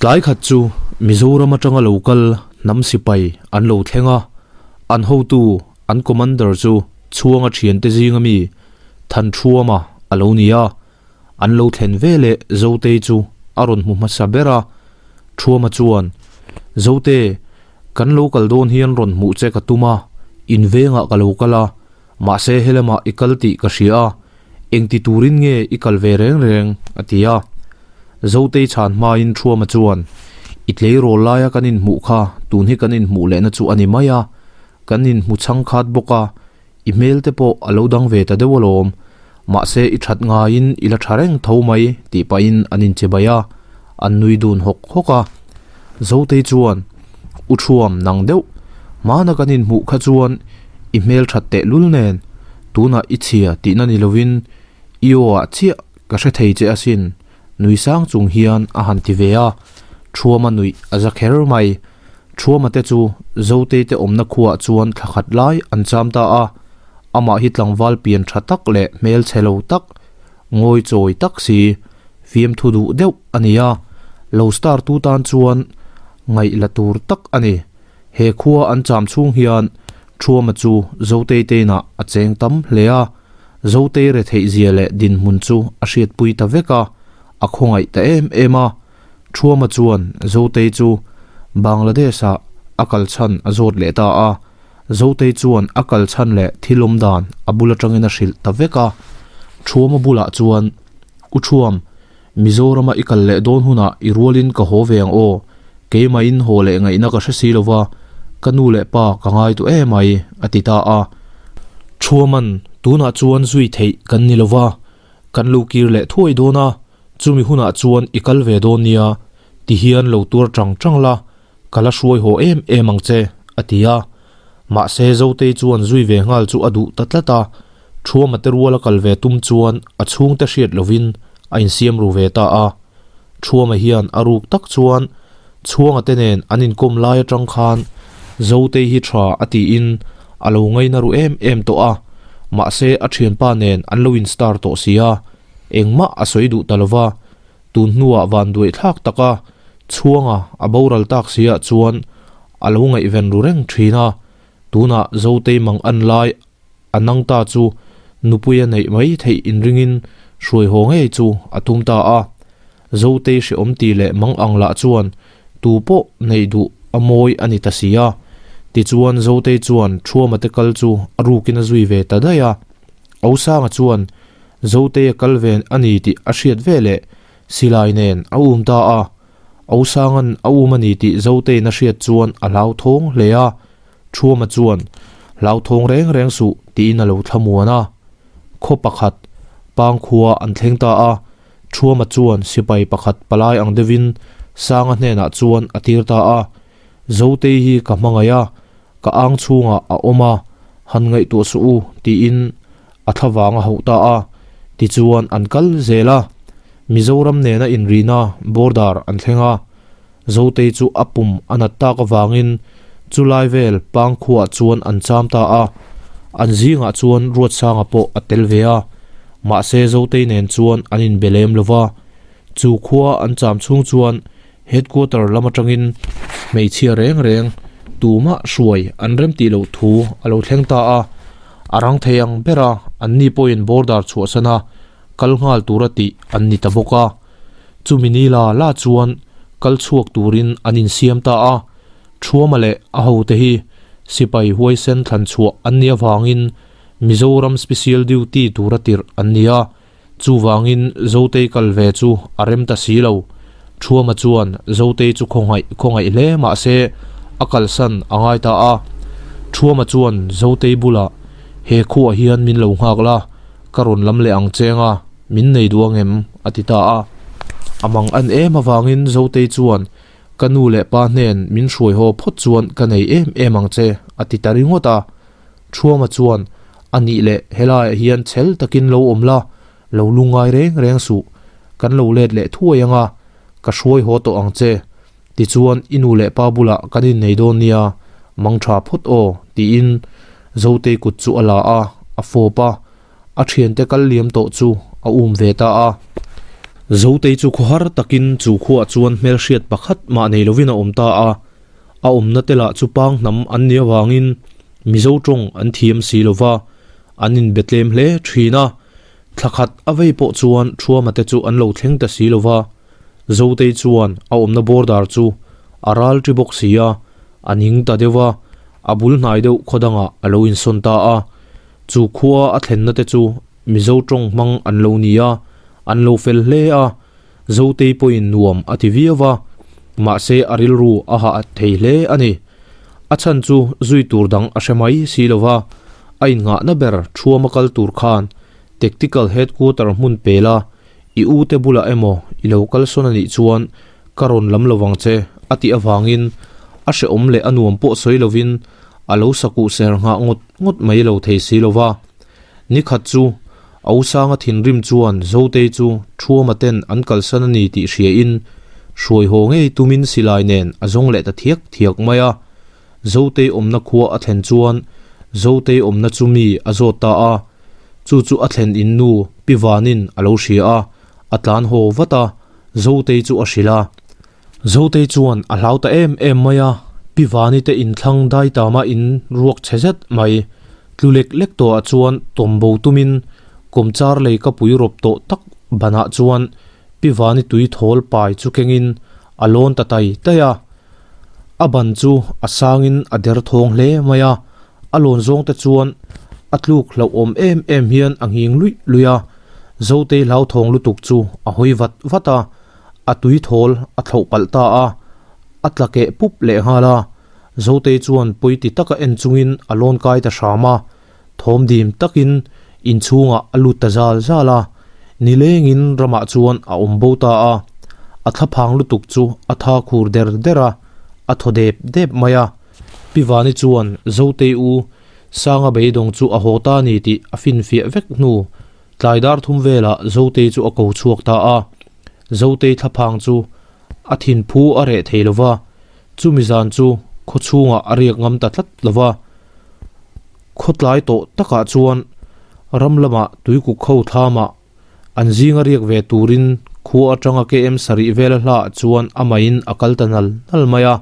Tlai khat chu Mizoram atanga lo kal hnam sipai an lo thleng a, an hotu an commander chu Chhuanga thiante zinga mi Thanṭhuama a lo ni a, an lo thlen veleh Zotei chu a rawn hmu hmasa ber a, Ṭhuama chuan, Zote, kan lo kal dawn hian rawn hmuh che ka tum a, in vengah ka lo kal a, Mahse helamah i kal tih ka hria a, engti turin nge i kal ve reng reng? a ti a. Zotei chhan hmain Thuama chuan, I tleirawl laia kan inhmuh kha tun hi kan inhmuh lehna chu a ni mai a, kan inhmu chhang khat bawk a, i hmel te pawh a lo dang ve ta deuh alawm. Mahse i that ngaiin i la tha reng tho mai tih pahin an inchibai a, an nui dun hawk hawk a. Zotei chuan, U Thuam nang deuh, hmana kan inhmuh kha chuan i hmel that teh lul nen, tunah i chhia tihna ni lovin i aw ah chiah ka hre thei che asin, nui sang chung hian a han ti ve a, Thuama nuih a za kher mai. Thuama te chu Zotei te awmna khuaah chuan thla khat lai an cham ta a, amah hi tlangval pian tha tak leh hmelchhe lo tak, ngawi chawi tak si, fiamthu duh deuh a ni a, lo star tu tan chuan ngaih la tur tak a ni. He khua an cham chhung hian Thuama chu Zotei teinah a cheng tam hle a, Zotei retheih zia leh dinhmun chu a hriatpui ta vek a, a khawngaih ta em em a. Thuama chuan Zotei chu Bangladesh-ah a kal chhan a zawt leh ta a, Zotei chuan a kal chhan leh thil awm dan a bul atangin a hrilh ta vek a. Thuama bulah chuan, U Thuam, Mizorama i kal leh dawn hunah i rualin ka haw ve ang aw, keimahin haw leh ngaihna ka hre si lo va, ka nu leh pa ka ngai duh em mai, a ti ta a. Thuaman, Tunah chuan zui theih kan ni lo va, kan lo kir leh thuai dawn a, chumi hunah chuan i kal ve dawn nia, ti hian lo tuar chang chang la, Ka la hruai haw em em ang che, a ti a. Mahse, Zotei chuan zui ve nghal chu a duh ta tlat a, Thuama te ruala kal ve tum chuan a chhungte hriat lovin a insiam ru ve ta a. Thuama hian a ruk tak chuan Chhuanga te nen an inkawm lai atang khan Zotei hi tha a tiin a lo ngaina ru em em tawh a, mahse a thianpa nen an lo in-star tawh si a, engmah a sawi duh ta lova. Tun hnuah vanduai thlak taka Chhuanga a boral tak siah chuan a lo ngaihven ru reng thin a, tunah Zotei mang an lai a nang ta chu nupui a neih mai theih inringin hruai haw ngei chu a tum ta a. Zotei hrehawm ti leh mang ang lah chuan tu pawh neih duh a mawi a ni ta si a. Tichuan Zotei chuan Thuama te kal chu a rukin a zui ve ta daih a. Osanga chuan Zotei a kal ve a ni tih a hriat veleh silai nen a um ta a. Osanga'n a um a ni tih Zotei'n a hriat chuan a hlauthawng hle a, Thuama chuan, Hlauthawng reng reng suh tiin a lo thlamuan a. Khaw pakhat, Pangkhua an thleng ta a, Thuama chuan sipai pakhat palai ang deuhin Sanga hnenah chuan a tir ta a, Zotei hi ka hmangaih a, ka ang chhungah a awm a, han ngaihtuah suh u tiin a thlavang a hauh ta a, tichuan an kal zel a, Mizoram nena inrihna border an thleng a, Zotei chu a pum a nat tak avangin chulai vel Pangkhuaah chuan an cham ta a, an zingah chuan Ruatsanga pawh a tel ve a, mahse Zotei nen chuan an inbe lem lo va, chu khua an cham chhung chuan Headquarter lam atangin hmeichhia reng reng tumah hruai an rem tih loh thu a lo thleng ta a, a rang thei ang ber a, anni pawhin border chhuahsan a kal nghal tura tih an ni ta bawk a. Chumi ni la la chuan kal chhuak turin an insiam ta a, Thuama leh a hote hi sipai huaisen thlan chhuah an nih avangin Mizoram Special Duty tura tirh an ni a, Chuvangin Zotei kal ve chu a rem ta si lo. Thuama chuan Zotei chu khawngaih khawngaih hle mah se a kalsan a ngai ta a. Thuama chuan Zotei bulah, He khuaah hian min lo nghak la, ka rawn lam leh ang cheng a, min nei duh ang em? a ti ta a. A mang an em avangin Zotei chuan, Ka nu leh pa hnen min hruai haw phawt chuan ka nei em em ang che, a ti ta ringawt a. Thuama chuan, A nih leh, helaiah hian chhel takin lo awm la, lo lungngai reng reng suh, kan lo let leh thuai ang a, ka hruai haw tawh ang che. Tichuan, i nu leh pa bulah kan innei dawn nia, mang tha phawt aw, tiin Zotei kut chu a la a, a fawp a, a thiante kal liam tawh chu a um ve ta a. Zotei chu khawhar takin chu khuaah chuan hmelhriat pakhat mah nei lovin a awm ta a, a awmna te lah chu pang hnam an nih avangin Mizo tawng an thiam si lova, an inbe tlem hle thin a. Thla khat a vei pawh chuan Thuama te chu an lo thleng ta si lova, Zotei chuan a awmna border chu a ral ṭi bawk si a, a ning ta deuh a, a bul hnai deuh khaw dangah a lo insawn ta a. Chu khua a thlenna te chu Mizo tawng hmang an lo ni a, an lo fel hle a, Zotei pawhin nuam a ti viau a, mahse a rilru a hah thei hle a ni. A chhan chu zui tur dang a hre mai si lo va, a innghahna ber Thuama kal tur khan Tactical Headquarter hmun pela i u te bulah emaw i lo kal sawn a nih chuan ka rawn lam lo vang che a tih avangin a hrehawm leh a nuam pawh sawi lovin a lo sakuh ser nghah ngawt ngawt mai lo thei si lo va. Nikhat chu Ausanga thinrim chuan Zotei chu Thuama ten an kalsan a ni tih hriain hruai haw ngei tumin silai nen a zawng leh ta thiak thiak mai a. Zotei awmna khua a thlen chuan Zotei awmna chu mi a zawt ta a. Chu chu a thlen in nu Pi Vanin a lo hria a, a tlan haw vat a, Zotei chu a hrilh a. Zotei chuan a hlau ta em em mai a, Pi Vani te inthlang dai tama in ruak chhe zet mai. Tlu lek lek tawhah chuan tawm bo tumin kawmchar lei ka pui rawp tawh tak banah chuan Pi Vani tui thawl pai chu kengin a lawn ta tai tai a. A ban chu a sangin a der thawng hle mai a, a lawn zawng te chuan a tluk hlauhawm em em hian a nghing luih luih a, Zotei hlauthawng lutuk chu a hawi vat vat a, a tui thawl a thlauh palh ta a, a tla keh pup leh nghal a, Zotei chuan pawiti taka en chungin a lawn kai ta hram a, thawm dim takin inchhungah a lut ta zal zal a, nilengin ramah chuan a awm bo ta a, a thlaphang lutuk chu a tha khur der der a, a thaw dep dep mai a. Pi Vani chuan Zotei u Sanga beidawng chu a haw ta a ni tih a finfiah vek hnu tlai dar thum velah Zotei chu a ko chhuak ta a. Zotei thlaphang chu a thinphu a reh thei lo va, chumi zan chu khaw chhungah a riak ngam ta tlat lo va. Khaw tlai tawh takah chuan ram lamah tuikuk ho thlamah An zinga riak ve turin khua atanga KM sarih vela hlaah chuan amahin a kal ta nal nal mai a.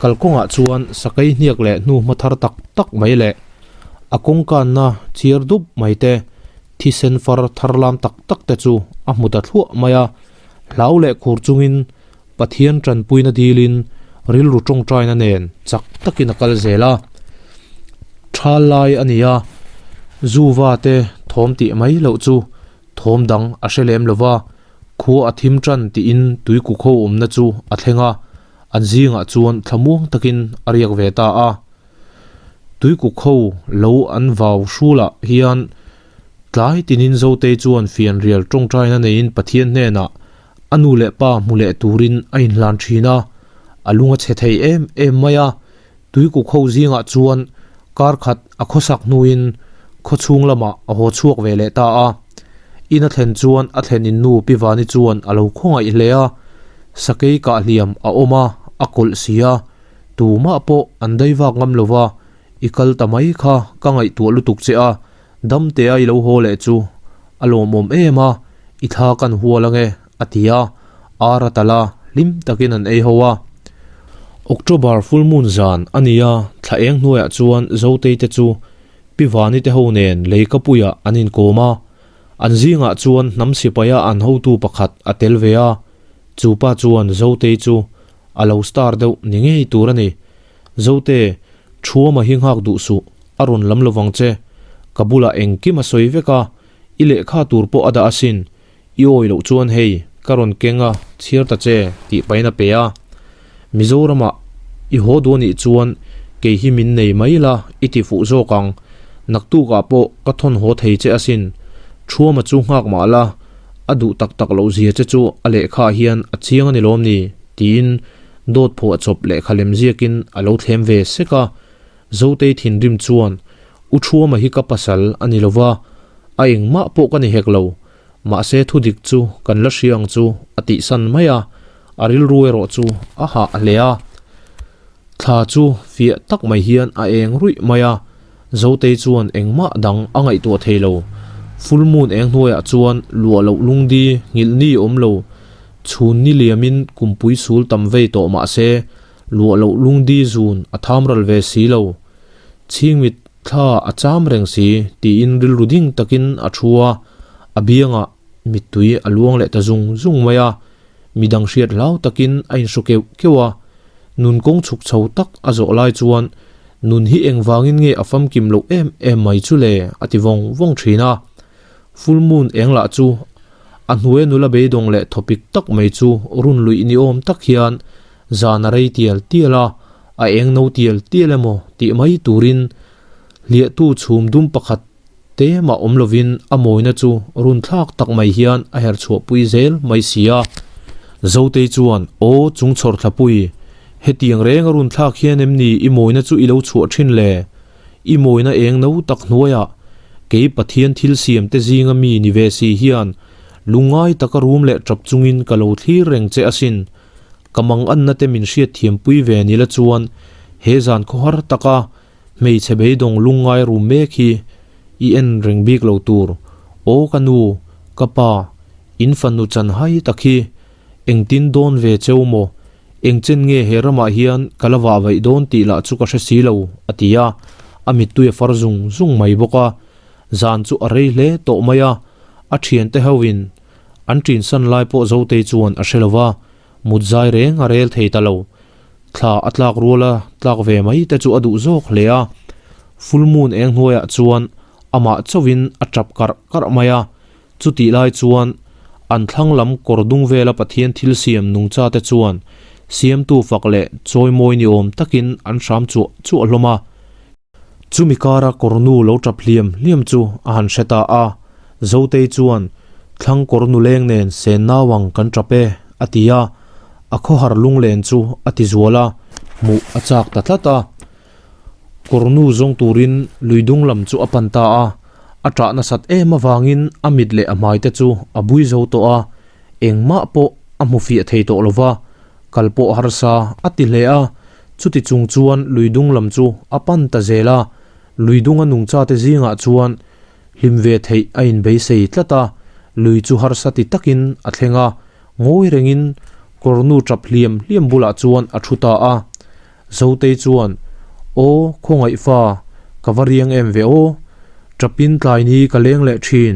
Kalkawngah chuan sakei hniak leh hnu hma thar tak tak mai leh a kawngkanna chiar dup mai te, thisen far thar lam tak tak te chu a hmu ta thluah mai a. Hlau leh khur chungin Pathian tanpuina dilin rilru tawngtaina nen chak takin a kal zel a. Thal lai a ni a, Zuva te thawm tih mai loh chu thawm dang a hre lem lo va, khua a thim tan tiin tuikuk ho awmna chu a thleng a, an zingah chuan thlamuang takin a riak ve ta a. Tuikuk ho lo an vau hrulah hian tlai tinin Zotei chuan fianrial tawngtaina neiin Pathian hnenah A nu leh pa hmu leh turin a inhlan thin a, a lung a chhe thei em em mai a. Tuikuk ho zingah chuan kar khat a khawsak hnuin khaw chhung lamah a haw chhuak ve leh ta a. In a thlen chuan a thlen in nu Pi Vani chuan a lo khawngaih hle a, sakei kah hliam a awm a, a kawlh si a, tumah pawh an dai vak ngam lo va, I kal ta mai kha ka ngaihtuah lutuk che a, Damtea i lo haw leh chu a lawmawm em a, i thla kan hual ange a ti a, ar a tal a, hlim takin an ei ho a. October full moon zan a ni a, thla eng hnuaiah chuan Zotei te chu Pi Vani te ho nen Leikapuiah an inkawm a, an zingah chuan hnam sipaia an hotu pakhat a tel ve a, chu pa chuan Zotei chu a lo star deuh ni ngei tur a ni. Zote, Thuama hi nghak duh suh, a rawn lam lovang che. Ka bulah engkim a sawi vek a, i lehkha tur pawh a dah asin. I awi loh chuan hei, ka rawn keng a, chhiar ta che, tih pahin a pe a. Mizoramah i haw duh anih chuan kei hi min nei mai la, i ti fuh zawk ang. Naktukah pawh ka thawn haw thei che asin. Thuama chu nghak mah la, a duh tak tak loh zia che chu a lehkhaah hian a chiang a ni lawm ni? tiin Dawt phuah chawp lehkha lem ziakin a lo thlem ve sek a, Zotei thinrim chuan, U Thuama hi ka pasal a ni lova, a engmah pawh ka ni hek lo, mahse thudik chu kan la hria ang chu a tihsan mai a, a rilru erawh chu a hah hle a. Thla chu fiah tak mai hian a eng ruih mai a, Zotei chuan engmah dang a ngaihtuah thei lo. Full moon eng hnuaiah chuan luah loh lungdi nghilh ni awm lo, chhun ni liamin kumpui sul tam vei tawh mah se, luah loh lungdi zun a tham ral ve si lo. Chhingmit thla a cham reng si tiin rilru ding takin a thu a, a biangah mittui a luang leh ta zung zung mai a. Midang hriat hlau takin a inhru keuh keuh a, nun kawng chhuk chho tak a zawh lai chuan nun hi engvangin nge a famkim loh em em mai chu le a ti vawng vawng thin a. Full moon eng lah chu a hnuaia nula beidawng leh thawpik tak mai chu run luih ni awm tak hian zan a rei tial tial a, a eng no tial tial emaw tih mai turin hliahtu chhum dum pakhat Te mah awm lovin a mawina chu run thlak tak mai hian a her chhuahpui zel mai si a. Zotei chuan, Aw, chung chhawr thlapui, hetiang reng a run thlak hian em ni i mawina chu i lo chhuah thin le? I mawina eng no tak hnuaiah kei Pathian thil siam te zinga mi ni ve si hian lungngai taka rum leh tap chungin ka lo thlir reng che asin. Ka manganna te min hriatthiampui ve ni la chuan he zan khawhar taka Hmeichhe beidawng lungngai rum mek hi i en reng bik lo tur. Aw ka nu, ka pa, in fanu chan hai tak hi engtin dawn ve cheu maw? Engchen nge he ramah hian ka la vah vaih dawn tih lah chu ka hre si lo, a ti a, a mittui a far zung zung mai bawk a. Zan chu a rei hle tawh mai a, a thiante hoin an ṭinsan lai pawh Zotei chuan a hre lo va, Mut zai reng a rel thei ta lo. Thla a tlak rual a tlak ve mai te chu a duh zawk hle a. Full moon eng hnuaiah chuan amah chauhin a tap karh karh mai a. Chutih lai chuan an thlang lam kawr dung vela Pathian thil siam nungcha te chuan siamtu fak leh chawimawi ni awm takin an hram chuah chuah hlawm a. Chumi kara kawrnu lo tap hliam hliam chu a han hre ta a, Zotei chuan, Thlang kawrnu leng nen sen nau ang kan tap e, a ti a, a khawhar lunglen chu a ti zual a, hmuh a chak ta tlat a. Kawrnu zawng turin lui dung lam chu a pan ta a, a ṭah nasat em avangin a mit leh a hmai te chu a bui zo tawh a, engmah pawh a hmu fiah thei tawh lo va, kal pawh harsa a ti hle a, chuti chung chuan lui dung lam chu a pan ta zel a, lui dunga nungchate zingah chuan hlim ve theih a inbeisei tlat a, lui chu harsa ti takin a thleng a, ngawi rengin kawrnu tap hliam hliam bulah chuan a thu ta a. Zotei chuan, Aw, khawngaih fa, ka va riang em ve aw. Tapin tlai ni ka leng leh thin,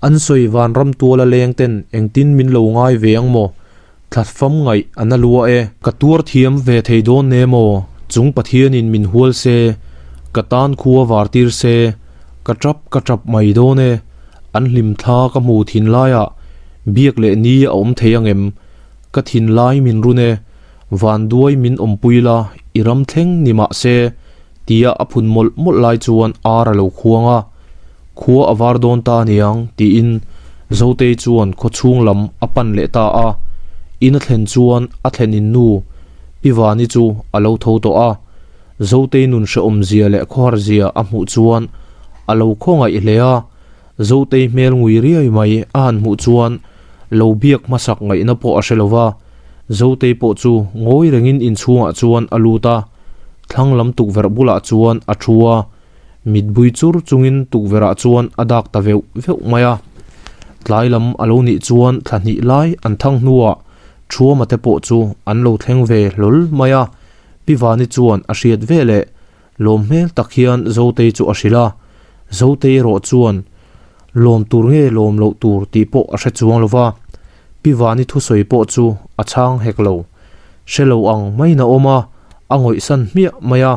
an sawi vanram tuala leng ten engtin min lo ngai ve ang maw? Thla fam ngaih a na lua e. Ka tuar thiam ve thei dawn ne maw? Chung Pathianin min hual se, ka tan khua var tir se, ka tap ka tap mai dawn e. An hlim thla ka hmu thin laiah biak leh ni a awm thei ang em? Ka thin lai min run e, vanduai min awmpui la, i ram thleng ni mah se, tia a phun mawlh mawlh lai chuan ar a lo khuang a. Khua a var dawn ta aniang tiin Zotei chuan khaw chhung lam a pan leh ta a. In a thlen chuan a thlen in nu Pi Vani chu a lo tho tawh a. Zotei nun hrehawm zia leh khawhar zia a hmuh chuan a lo khawngaih hle a. Zotei hmel ngui riai mai a han hmuh chuan lo biak hmasak ngaihna pawh a hre lo va. Zotei pawh chu ngawi rengin inchhungah chuan a lut a. Thlang lam tukverh bulah chuan a thu a. Mit bui chur chungin tukverhah chuan a dak ta veuh veuh mai a. Tlai lam a lo nih chuan thla hnih lai an thang hnuah Thuama te pawh chu an lo thleng ve hlawl mai a. Pi Vani chuan a hriat ve leh lawm hmel tak hian Zotei chu a hrilh a. Zotei erawh chuan lawm tur nge lawm loh tur tih pawh a hre chuang lo va. Pi Vani thusawi pawh chu a chhang hek lo. Hre lo ang maiin a awm a, a ngawihsan hmiah mai a.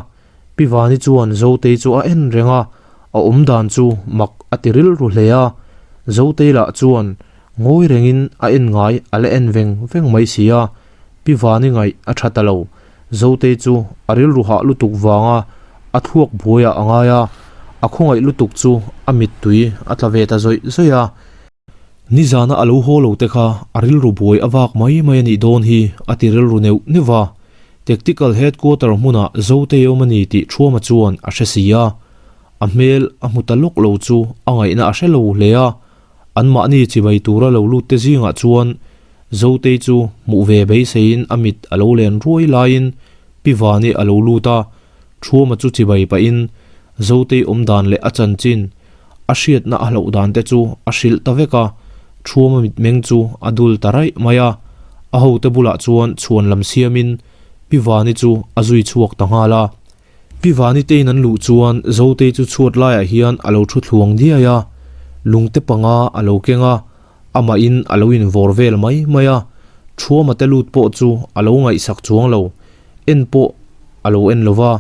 Pi Vani chuan Zotei chu a en reng a, a awm dan chu mak a ti rilru hle a. Zotei lah chuan ngawi rengin a en ngai a la en veng veng mai si a. Pi Vani ngaih a tha ta lo. Zotei chu a rilru hah lutuk vanga a thluak buaiah a ngai a, a khawngaih lutuk chu a mittui a tla ve ta zawih zawih a. Nizana a lo haw lo te kha a rilru buai a vak mai mai a nih dawn hi a ti rilru neuh neuh va. Tactical Headquarter hmunah Zotei awm a ni tih Thuama chuan a hre si a. A hmel a hmu ta lawk lo chu a ngaihna a hre lo hle a. Anmahni chibai tura lo lut te zingah chuan Zotei chu hmuh ve beiseiin a mit a lo len ruai laiin Pi Vani a lo lut a. Thuama chu chibai pahin Zotei awm dan leh a chanchin. A hriatna a hlauh dan te chu a hrilh ta vek a, Ṭhuama mitmeng chu a dul ta raih mai a. A hote bulah chuan chhuan lam siamin Pi Vani chu a zui chhuak ta nghal a. Pi Vani tein an luh chuan Zotei chu chhuat laiah hian a lo thu thluang diai a, lungte panga a lo keng a, amahin a lo invawr vel mai mai a, Ṭhuama te lut pawh chu a lo ngaihsak chuang lo, en pawh a lo en lo va,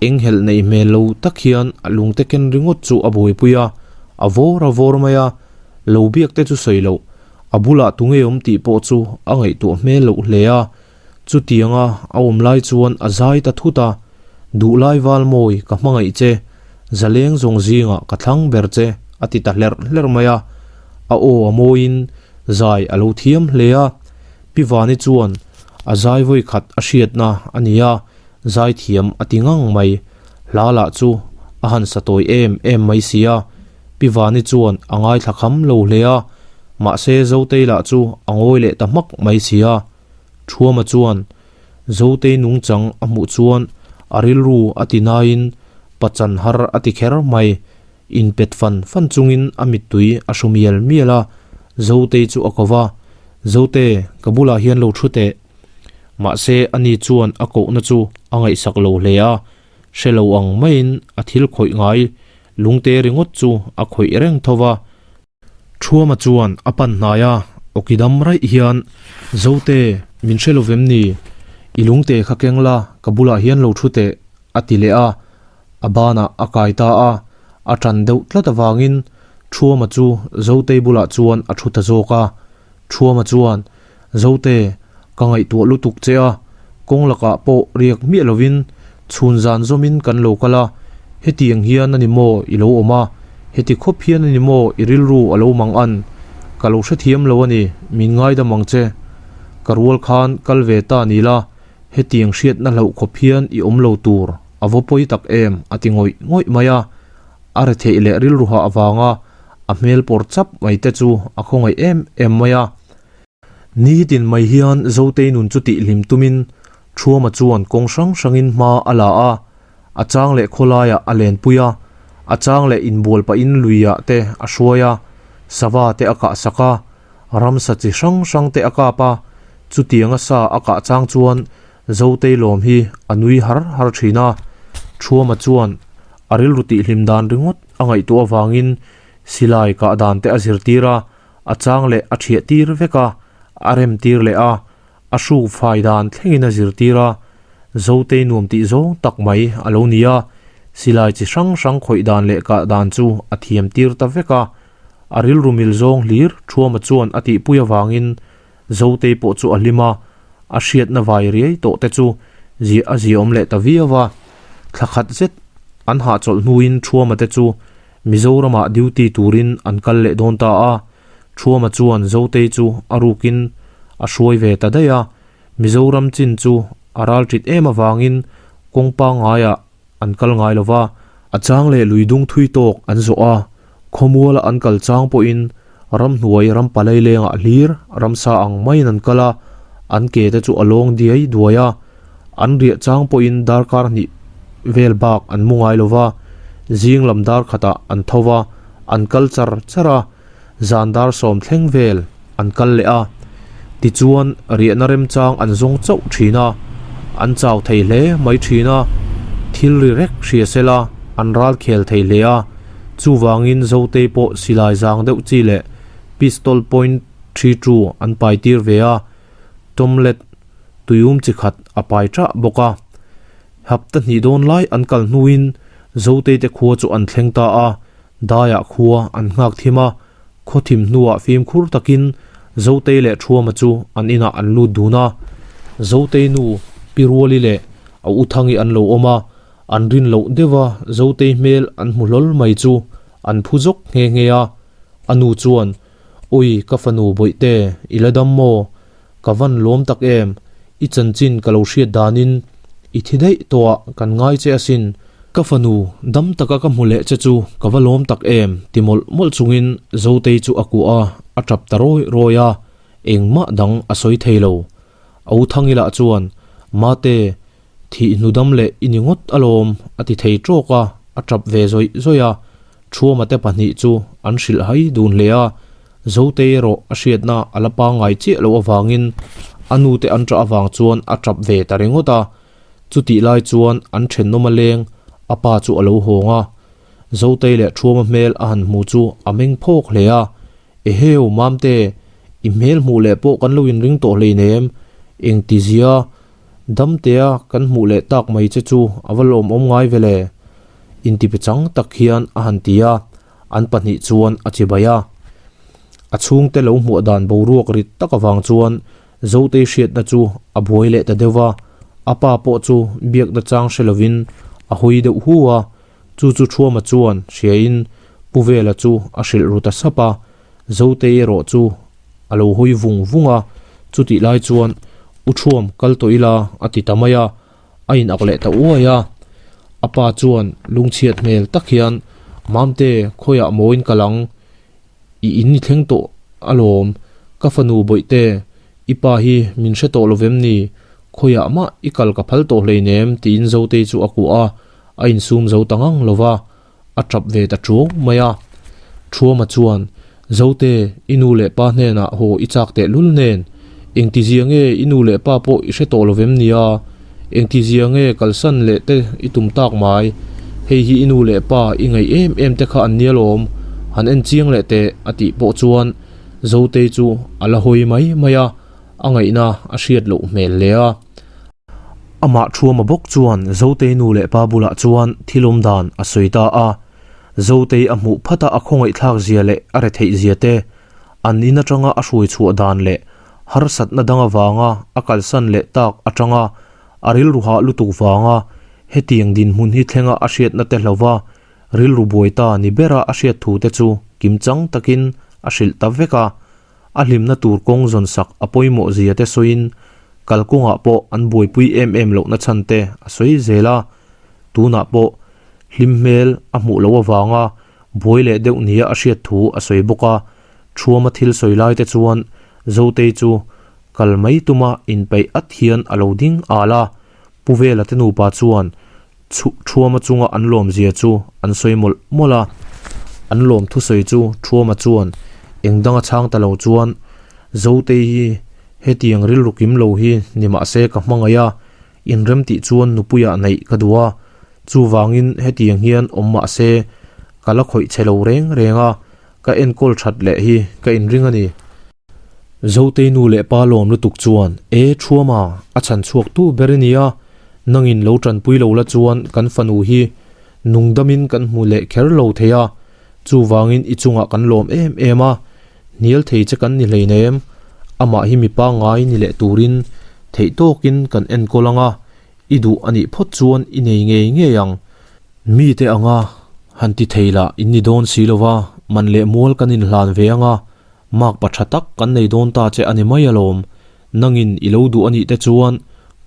enghelh neih hmel lo tak hian a lungte ken ringawt chu a buaipui a, a vawr a vawr mai a, lo biak te chu sawi loh, a bulah tunge awm tih pawh chu a ngaihtuah hmel loh hle a. Chutianga a awm lai chuan a zai ta thut a, Duhlai Valmawi, ka hmangaih che, zaleng zawng zingah ka thlang ber che, a ti ta hlerh hlerh mai a. A aw a mawiin zai a lo thiam hle a. Pi Vani chuan a zai vawi khat a hriatna a ni a, zai thiam a ti ngang mai. Hla lah chu a han sa tawi em em mai si a. Pi Vani chuan a ngaithla kham lo hle a, mahse Zotei lah chu a ngawi leh ta hmak mai si a. Thuama chuan Zotei nungchang a hmuh chuan a rilru a ti naiin pachan har a ti kher mai. Inpet fan fan chungin a mittui a hru mial mial a, Zotei chu a ko va, Zote, ka bulah hian lo thu teh. Mahse ani chuan a kohna chu a ngaihsak lo hle a, hre lo ang maiin a thil khawih ngai lungte ringawt chu a khawih reng tho va. Thuama chuan a pan hnai a, awki dam raih hian, Zote, min hre lo vem ni? I lungte kha keng la, ka bulah hian lo thu teh, a ti leh a. A banah a kai ta a, a tan deuh tlat avangin Thuama chu Zotei bulah chuan a thu ta zawk a. Thuama chuan, Zote, ka ngaihtuah lutuk che a, kawng lakah pawh riak miah lovin chhun zan zawmin kan lo kal a, hetiang hian a ni maw i lo awm a, heti khawp hian a ni maw i rilru a lo mang an, ka lo hrethiam lo a ni, min ngaidam ang che. Ka rual khan kal ve ta ni la, hetiang hriatna hlauh khawp hian i awm lo tur, a vaw pawi tak em, a ti ngawih ngawih mai a, a retheih leh rilru hah avanga a hmel pawr chap mai te chu a khawngaih em em mai a. Nitin mai hian Zotei nun chu tihhlim tumin Thuama chuan kawng hrang hrangin hma a la a, a chang leh khawlaiah a lenpui a, a chang leh inbual pahin luiah te a hruai a, sava te a kah sak a, ramsa chi hrang hrang te a kap a, chutianga sa a kah chang chuan Zotei lawm hi a nui har har thin a, Thuama chuan a rilru tihhlim dan ringawt a ngaihtuah avangin silai kah dan te a zirtir a, a chang leh a thiah tir vek a, a rem tir leh a, a hruk fai dan thlengin a zirtir a, Zotei nuam tih zawng tak mai a lo ni a, silai chi hrang hrang khawih dan leh kah dan chu a thiam tir ta vek a, a rilru mil zawng hlir Thuama chuan a tihpui avangin Zotei pawh chu a hlim a, a hriatna vai riai tawh te chu ziah a ziahawm leh ta viau a. Thla khat zet an hahchawlh hnuin Thuama te chu Mizoramah duty turin an kal leh dawn ta a, Thuama chuan Zotei chu a rukin a hruai ve ta daih a. Mizoram chin chu a ral ṭit em avangin kawng pangngaiah an kal ngai lo va, a chang leh lui dung thui tawk an zawh a, khawmuala an kal chang pawhin ramhnuai ram palai lengah hlir ramsa ang maiin an kal a, an ke te chu a lawng diai duai a, an riah chang pawhin darkar hnih vel bak an mu ngai lo va, zing lam dar khatah an tho va, an kal char char a. Zan dar sawm thleng vel an kal leh a, tichuan riahna remchang an zawng chauh thin a, an chau thei hle mai thin a, thil ri rek hria sela an ral khel thei hle a, chuvangin Zotei pawh silai zang deuh chi leh pistol point 32 an pai tir ve a, tomlet tuium chi khat a pai tah bawk a. Hapta hnih dawn lai an kal hnuin Zotei te khua chu an thleng ta a, Daiah khua an nghak thim a, khaw thim hnuah fimkhur takin Zotei leh Thuama chu an inah an lut dun a. Zotei nu Pi Ruali leh a u Thangi an lo awm a, an rin loh deuh a Zotei hmel an hmu hlawl mai chu an phu zawk nghe nghe a. A nu chuan, Ui ka fanu Bawihte, i la dam maw? Ka van lawm tak em? I chanchin ka lo hriat danin i thi daih tawh ah kan ngai che asin. Ka fanu, dam taka ka hmu leh che chu ka va lawm tak em? ti mawlh mawlh chungin Zotei chu a kuah a, a tap ta rawi rawi a, engmah dang a sawi thei lo. A u Thangi lah chuan, Mate, thih hnu dam leh i ni ngawt alawm, a ti thei tawk a, a tap ve zawih zawih a. Thuama te pahnih chu an hrilh hai dun hle a, Zotei erawh a hriatna a la pangngai chiah loh avangin a nute an ṭah avang chuan a ṭap ve ta ringawt a. Chutih lai chuan an ṭhenawm a leng a pa chu a lo hawng a. Zotei leh Thuama hmel a han hmu chu a meng phawk hle a, Eheu, Mamte, i hmel hmuh leh pawh kan lo inring tawh hleinem, engtizia Damtea kan hmuh leh tak mai che chu a va lawmawm ngai ve le? Intipe chang tak hian a han ti a, an pahnih chuan a chibai a. A chhungte lo hmuah dan boruak rit tak avang chuan Zotei hriatna chu a buai leh ta deuh va, a pa pawh chu biakna chang hre lovin a hawi deuh hu a, chu chu Thuama chuan hriain Pu Vela chu a hrilh ru ta sap a. Zotei erawh chu a lo hawi vung vung a, chutih lai chuan U Thuam kal tawh ila a ti ta mai a, a inak leh ta uai a. A pa chuan lungchhiat hmel tak hian, Mamte, khawiah mawiin kal ang, i in i thleng tawh alawm, ka fanu Bawihte, i pa hi min hre tawh lovem ni, khawiah mah i kal ka phal tawh hleinem tiin Zotei chu a kuah a, a insum zo ta ngang lo va. A tap ve ta ṭuau mai a. Thuama chuan, Zote, i nu leh pa hnenah haw i chak teh lul nen, engtizia nge i nu leh pa pawh i hre tawh lovem nia? Engtizia nge kalsan leh te i tum tak mai? Hei hi i nu leh pa i ngaih em em te kha an nia lawm, han en chiang leh teh, a tih pawh chuan Zotei chu a la hawi mai mai a, a ngaihna a hriat loh hmel hle a. Amah Thuama bawk chuan Zotei nu leh pa bulah chuan thil awm dan a sawi ta a. Zotei a hmuh phat a a khawngaihthlak zia leh a retheih zia te, an in atanga a hruai chhuah dan leh harsatna dang avanga a kalsan leh tak atanga a rilru hah lutuk vanga hetiang dinhmun hi thlenga a hriatna te hlauva rilru buai ta ni bera a hriat thu te chu kimchang takin a hrilh ta vek a. A hlimna tur kawng zawn sak a pawimawh zia te sawiin kalkawngah pawh an buaipui em em lohna chhan te a sawi zel a, tunah pawh hlim hmel a hmuh loh avanga buai leh deuh nia a hriat thu a sawi bawk a, Thuama thil sawi lai te chuan Zotei chu kal mai tuma inpeih at hian a lo ding al a, Pu Vela te nupa chuan Thuama chunga an lawmzia chu an sawi mawlh mawlh a, an lawm thusawi chu Thuama chuan eng danga chhang ta lo chuan Zotei hi hetiang rilru kim lo hi ni mahse ka hmangaih a, inrem tih chuan nupuiah neih ka duh a, chuvangin hetiang hian awm mahse ka la khawih chhe lo reng reng a, ka enkawl that leh hi ka inring a ni. Zotei nu leh pa lawm lutuk chuan, E Thuama, a chhan chhuak tu ber i nia, nangin lo tanpui lo la chuan kan fanu hi nungdamin kan hmu leh kher lo thei a, chuvangin i chungah kan lawm em em a, hnial thei che kan ni hleinem, amah hi mipa ngai ni leh turin theih tawkin kan enkawl ang a, i duh a nih phawt chuan i nei ngei ngei ang. Mite anga han ti thei lah in ni dawn si lova, man leh mual kan inhlan ve ang a, Mark pa tha tak kan nei dawn ta che a ni mai alawm. Nangin i lo duh a nih te chuan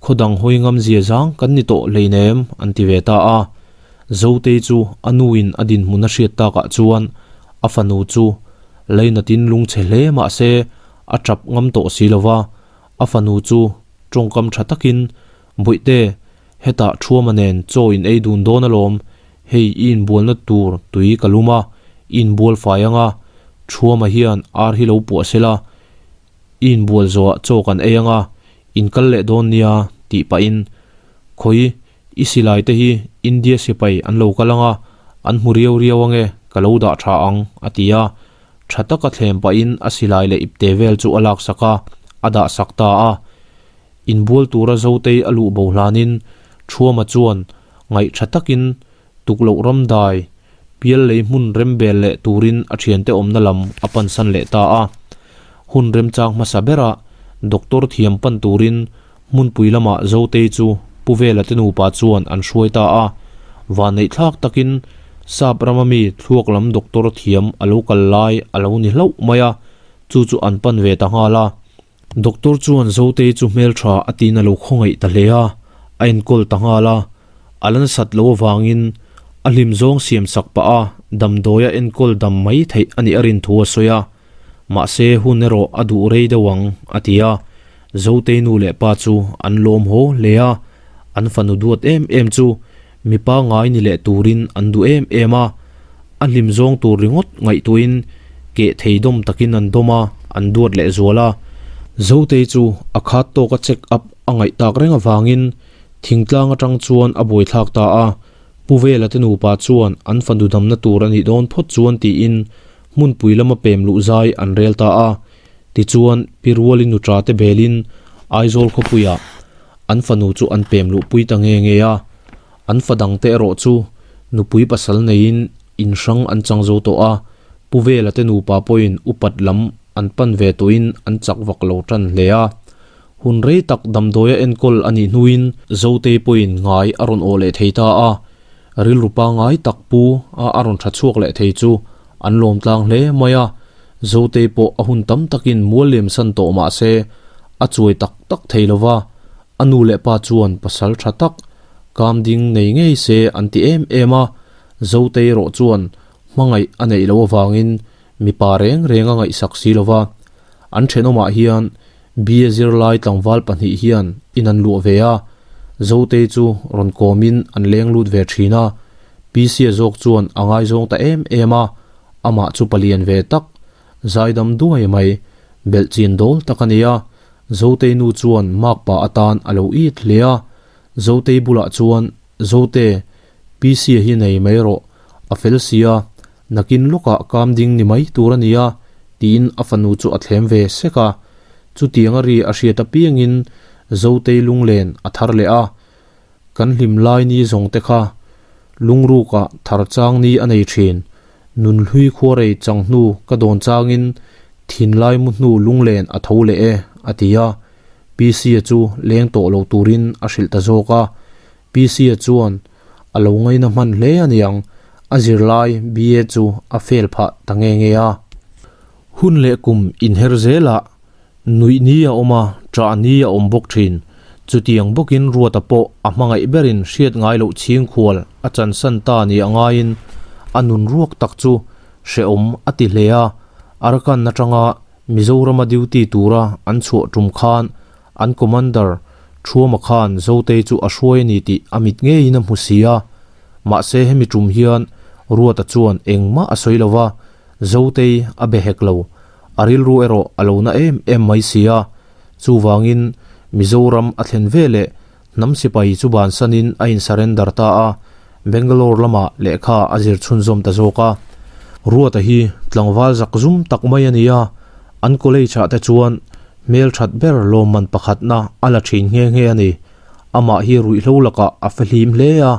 khaw dang hawi ngam zia zang kan ni tawh hleinem an ti ve ta a. Zotei chu a nuin a dinhmun a hriat takah chuan a fanu chu lainatin lungchhe hle mah se a tap ngam tawh si lo va, a fanu chu tawngkam tha takin Bawihte, Hetah Thuama nen chaw in ei dun dawn alawm, hei i inbualna tur tui ka lum a, i inbual fai anga, Thuama hian ar hi lo puah sela, i inbual zawhah chaw kan ei anga, in kal leh dawn nia tih pahin, Khawi, i silai te hi India sipai an lo kal anga, an hmu riau riau ange, ka lo dah tha ang, a ti a. Tha taka thlem pahin a silai leh ipte vel chu a laksak a, a dahsak ta a. Inbual tura Zotei a luh bo hlanin Thuama chuan ngaih tha takin tukloh ram dai pial lei hmun rem bel leh turin a thiante awmna lam a pansan leh ta a. Hun remchang hmasa berah Doctor thiam pan turin hmunpui lamah Zotei chu Pu Vela te nupa chuan an hruai ta a. Vanneihthlak takin Sap rama mi thluak lam Doctor thiam a lo kal lai a lo ni hlauh mai a, chu chu an pan ve ta nghal a. Doctor chuan Zotei chu hmeltha a tiin a lo khawngaih ta hle a, a enkawl ta nghal a. A la nasat loh avangin a hlim zawng siam sak pah a, damdawi a enkawl dam mai theih a nih a rin thu a sawi a. Mahse hun erawh a duh rei deuh ang, a ti a. Zotei nu leh pa chu an lawm haw hle a, an fanu duat em em chu mipa ngai ni leh turin an duh em em a. A hlim zawng tur ringawt ngaihtuahin keh thei dawm takin an dawm a, an duat leh zual a. Zotei chu a khat tawka check up a ngaih tak reng avangin thingtlang atang chuan a buaithlak ta a. Pu Vela te nupa chuan an fanu damna tur a nih dawn phawt chuan tiin hmunpui lama pem luh zai an rel ta a. Tichuan, Pi Ruali nuṭa te belin Aizawl khawpuiah an fanu chu an pem luhpui ta nge nge a. An fa dangte erawh chu nupui pasal neiin in hrang an chang zo tawh a, Pu Vela te nupa pawhin upat lam an pan ve tawhin an chak vak lo tan hle a. Hun rei tak damdawia enkawl a nih hnuin Zotei pawhin ngai a rawn awh leh thei ta a, rilru pangngai tak pu a a rawn tha chhuak leh thei chu an lawm tlang hle mai a. Zotei pawh a hun tam takin mual lem san tawh mah se a chuai tak tak thei lo va, a nu leh pa chuan pasal tha tak Kam ding nei ngei se an ti em em a, Zotei erawh chuan hmangaih a neih loh avangin mipa reng reng a ngaihsak si lo va. An thenawmah hian BA zirlai tlangval pahnih hian in an luah ve a, Zotei chu rawn kawmin an leng lut ve thin a, Pisia zawk chuan a ngaizawng ta em em a, amah chu palian ve tak, zaidam duai mai, belhchin dawl tak a ni a, Zotei nu chuan makpa atan a lo it hle a, Zotei bulah chuan, Zote, PC hi nei mai rawh, a fel sia, nakin lawkah kam ding ni mai tur a nia, tiin a fanu chu a thlem ve sek a. Chutiang a ri a hriat apiangin Zotei lunglen a thar leh a, Kan hlim lai ni zawng te kha lungrukah thar chang ni a nei thin, nunhlui khuarei chang hnu ka dawn changin thinlai mu hnu lunglen a tho leh e, a ti a. PC-a chu leng tawh lo turin a hrilh ta zawk a. PC-a chuan a lo ngaina hman hle a niang, a zirlai BA chu a fail phah ta nge nge a. Hun leh kum inher zelah nuih ni a awm a, ṭah ni a awm bawk ṭhin. Chutiang bawkin Ruata pawh a hmangaih berin hriat ngai loh chhingkhual a chansan ta ni a ngaiin a nun ruak tak chu hrehawm a ti hle a, Arakan aṭanga Mizorama duty tura an chhuah tum khan an commander Thuama khan Zotei chu a hruai a ni tih a mit ngeiin a hmu si a. Mahse hemi tum hian Ruata chuan engmah a sawi lo va, Zotei a be hek lo. A rilru erawh a lo na em em mai si a. Chuvangin Mizoram a thlen veleh hnam sipai chu bansanin a in surrender ta a, Bangalore lamah lehkha a zir chhunzawm ta zawk a. Ruata hi tlangval zak zum tak mai a ni a, an college ah te chuan hmelthat ber lawmman pakhatna a la thin nghe nghe a ni. Amah hi ruihhlo lakah a fahlim hle a,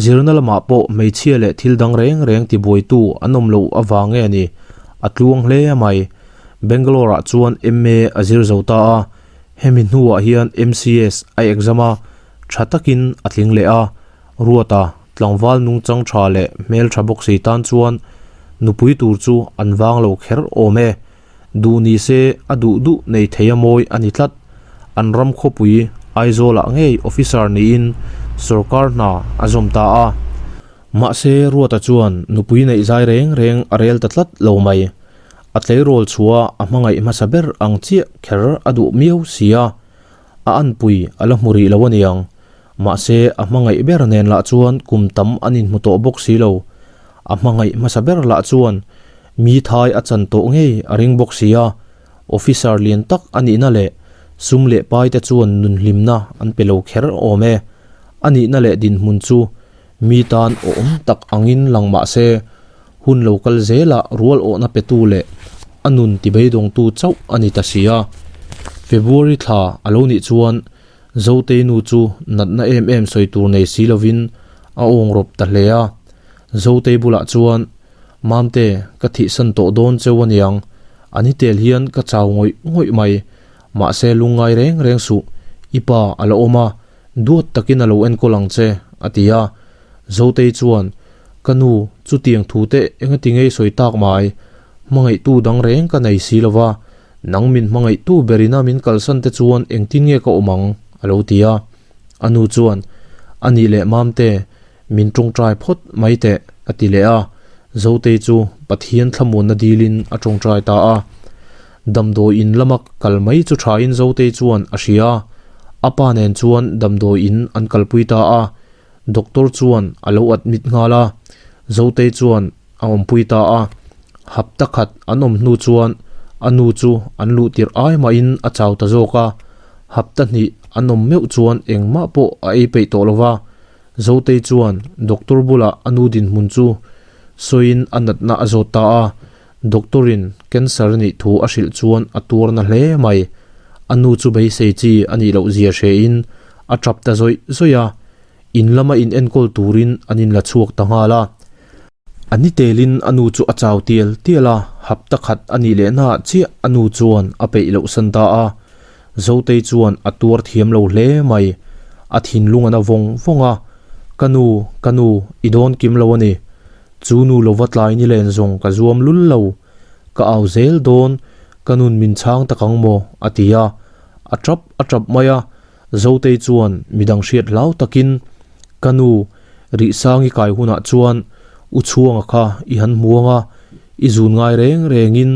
zirna lamah pawh hmeichhia leh thil dang reng reng tibuaitu an awm loh avang nge a ni, a tluang hle mai. Bangalore ah chuan MA a zir zo ta a, Hemi hnuah hian MCS a exam a, tha takin a tling leh a, Ruata tlangval nungchang tha leh hmeltha bawk si tan chuan nupui tur chu an vang lo kher awm e. Duh ni se a duh duh nei thei a mawi a ni tlat. An ram khawpui Aizawlah ngei officer niin sorkar hna a zawm ta a. Mahse Ruata chuan nupui neih zai reng reng a rel ta tlat lo mai. A tleirawl chhuah a hmangaih hmasa ber ang chiah kher a duh miau si a, a anpui a la hmu rih lo aniang. Mahse, a hmangaih ber nen lah chuan kum tam an inhmu tawh bawk si lo. A hmangaih hmasa ber lah chuan mi thai a chan tawh ngei a ring bawk si a, officer lian tak a nihna leh sum leh pai te chuan nunhlimna an pe lo kher awm e. A nihna leh dinhmun chu mi tan awm tak angin lang mah se, Hun lo kal zelah rual awhna petu leh a nun tibeidawngtu chauh a ni ta si a. February thla a lo nih chuan Zotei nu chu natna em em sawi tur nei si lovin a awng rawp ta hle a. Zotei bulah chuan, Mamte, ka thihsan tawh dawn cheu aniang, a ni tel hian ka chau ngawih ngawih mai. Mahse lungngai reng reng suh, i pa a la awm a, duat takin a lo enkawl ang che, a ti a. Zotei chuan, Ka nu, chutiang thu te engati ngei sawi tak mai? Hmangaihtu dang reng ka nei si lova, nang min hmangaihtu berina min kalsan te chuan engtin nge ka awm ang? a lo ti a. A nu chuan, A nih leh Mamte, min tawngtai phawt mai teh, a ti leh a. Zotei chu Pathian thlamuanna dilin a tawngtai ta a. Damdawi in lama kal mai chu thain Zotei chuan a hria a, a pa nen chuan damdawi in an kalpui ta a. Doctor chuan a lo admit nghal a, Zotei chuan a awmpui ta a. Hapta khat an awm hnu chuan a nu chu an luh tirh ai mahin a chau ta zawk a. Hapta hnih an awm meuh chuan engmah pawh a ei peih tawh lo va. Zotei chuan doctor bulah a nu dinhmun chu sawiin a natna a zawt ta a. Doctor-in cancer a nih thu a hrilh chuan a tuar na hle mai. A nu chu beisei chi a nih loh zia hrein a tap ta zawih zawih a. In lama in enkawl turin an inla chhuak ta nghal a. A ni telin a nu chu a chau tial tial a, hapta khat a nih leh hnaah chiah a nu chuan a peih loh san ta a. Zotei chuan a tuar thiam lo hle mai. A thinlung a na vawng vawng a, Ka nu, ka nu, i dawn kim lo a ni. Chu nu lova tlai ni len zawng ka zuam lul lo. Ka au zel dawn, ka nun min chhang tak ang maw? a ti a. A tap a tap mai a, Zotei chuan midang hriat hlau takin, Ka nu, Rihsangi kai hunah chuan U Chhuanga kha i han hmu ang a, i zun ngai reng rengin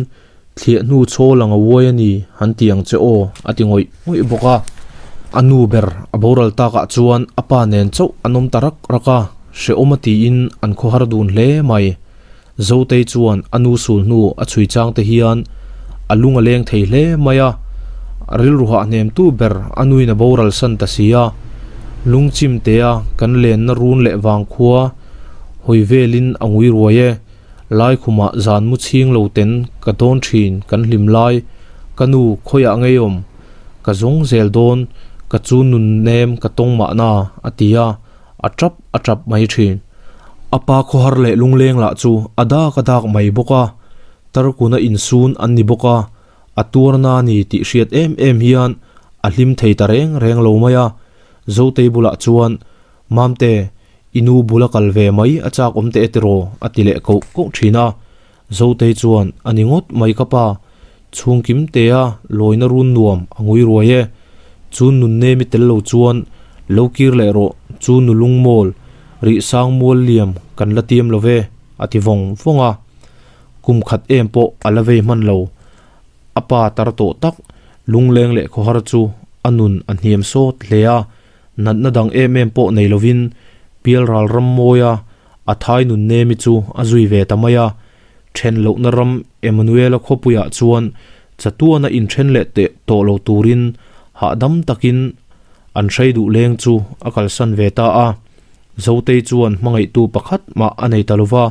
thliah hnu chhawl ang a uai a ni han ti ang che aw, a ti ngawih ngawih bawk a. A nu ber a boral takah chuan a pa nen chauh an awm ta rak rak a, hrehawm a tiin an khawhar dun hle mai. Zotei chuan a nu sul hnu a chhui chang te hian a lung a leng thei hle mai a, rilru hah hnemtu ber a nuin a boral san ta si a, lungchim tea kan lenna run leh vangkhua hawi velin a ngui ruai e, laikhumah zan mu chhing lo ten ka dawn thin kan hlim lai, ka nu khawiah ngeiawm ka zawng zel dawn ka chu nun nem ka tawng mahna a ti a, a tap a tap mai thin. A pa khawhar leh lungleng lah chu a dak a dak mai bawk a, tarkuna insun an ni bawk a, a tuarna a ni tih hriat em em hian a hlim thei ta reng reng lo mai a. Zotei bulah chuan, Mamte, i nu bula kal ve mai a chak awm teh tiraw? a ti leh koh koh thin a. Zotei chuan, A ni ngawt mai ka pa, chhungkim tea lawina run nuam a ngui ruai e. Chu nunnemi tel lo chuan lo kir leh rawh, chu nu lungmawl, rih sang mual liam kan la tiam lo ve, a ti vawng vawng a. Kum khat em pawh a la vei hman lo. A pa tar tawh tak, lungleng leh khawhar chu a nun a hniam sawt hle a, natna dang em em pawh nei lovin Pialral Rammawia A thai nun nemi chu a zui ve ta mai a, then lohna ram Emmanuela khawpuiah chuan chatuana inthen leh teh tawh lo turin hahdam takin an hrei duh leng chu a kalsan ve ta a. Zotei chuan hmangaihtu pakhat mah a nei ta lova,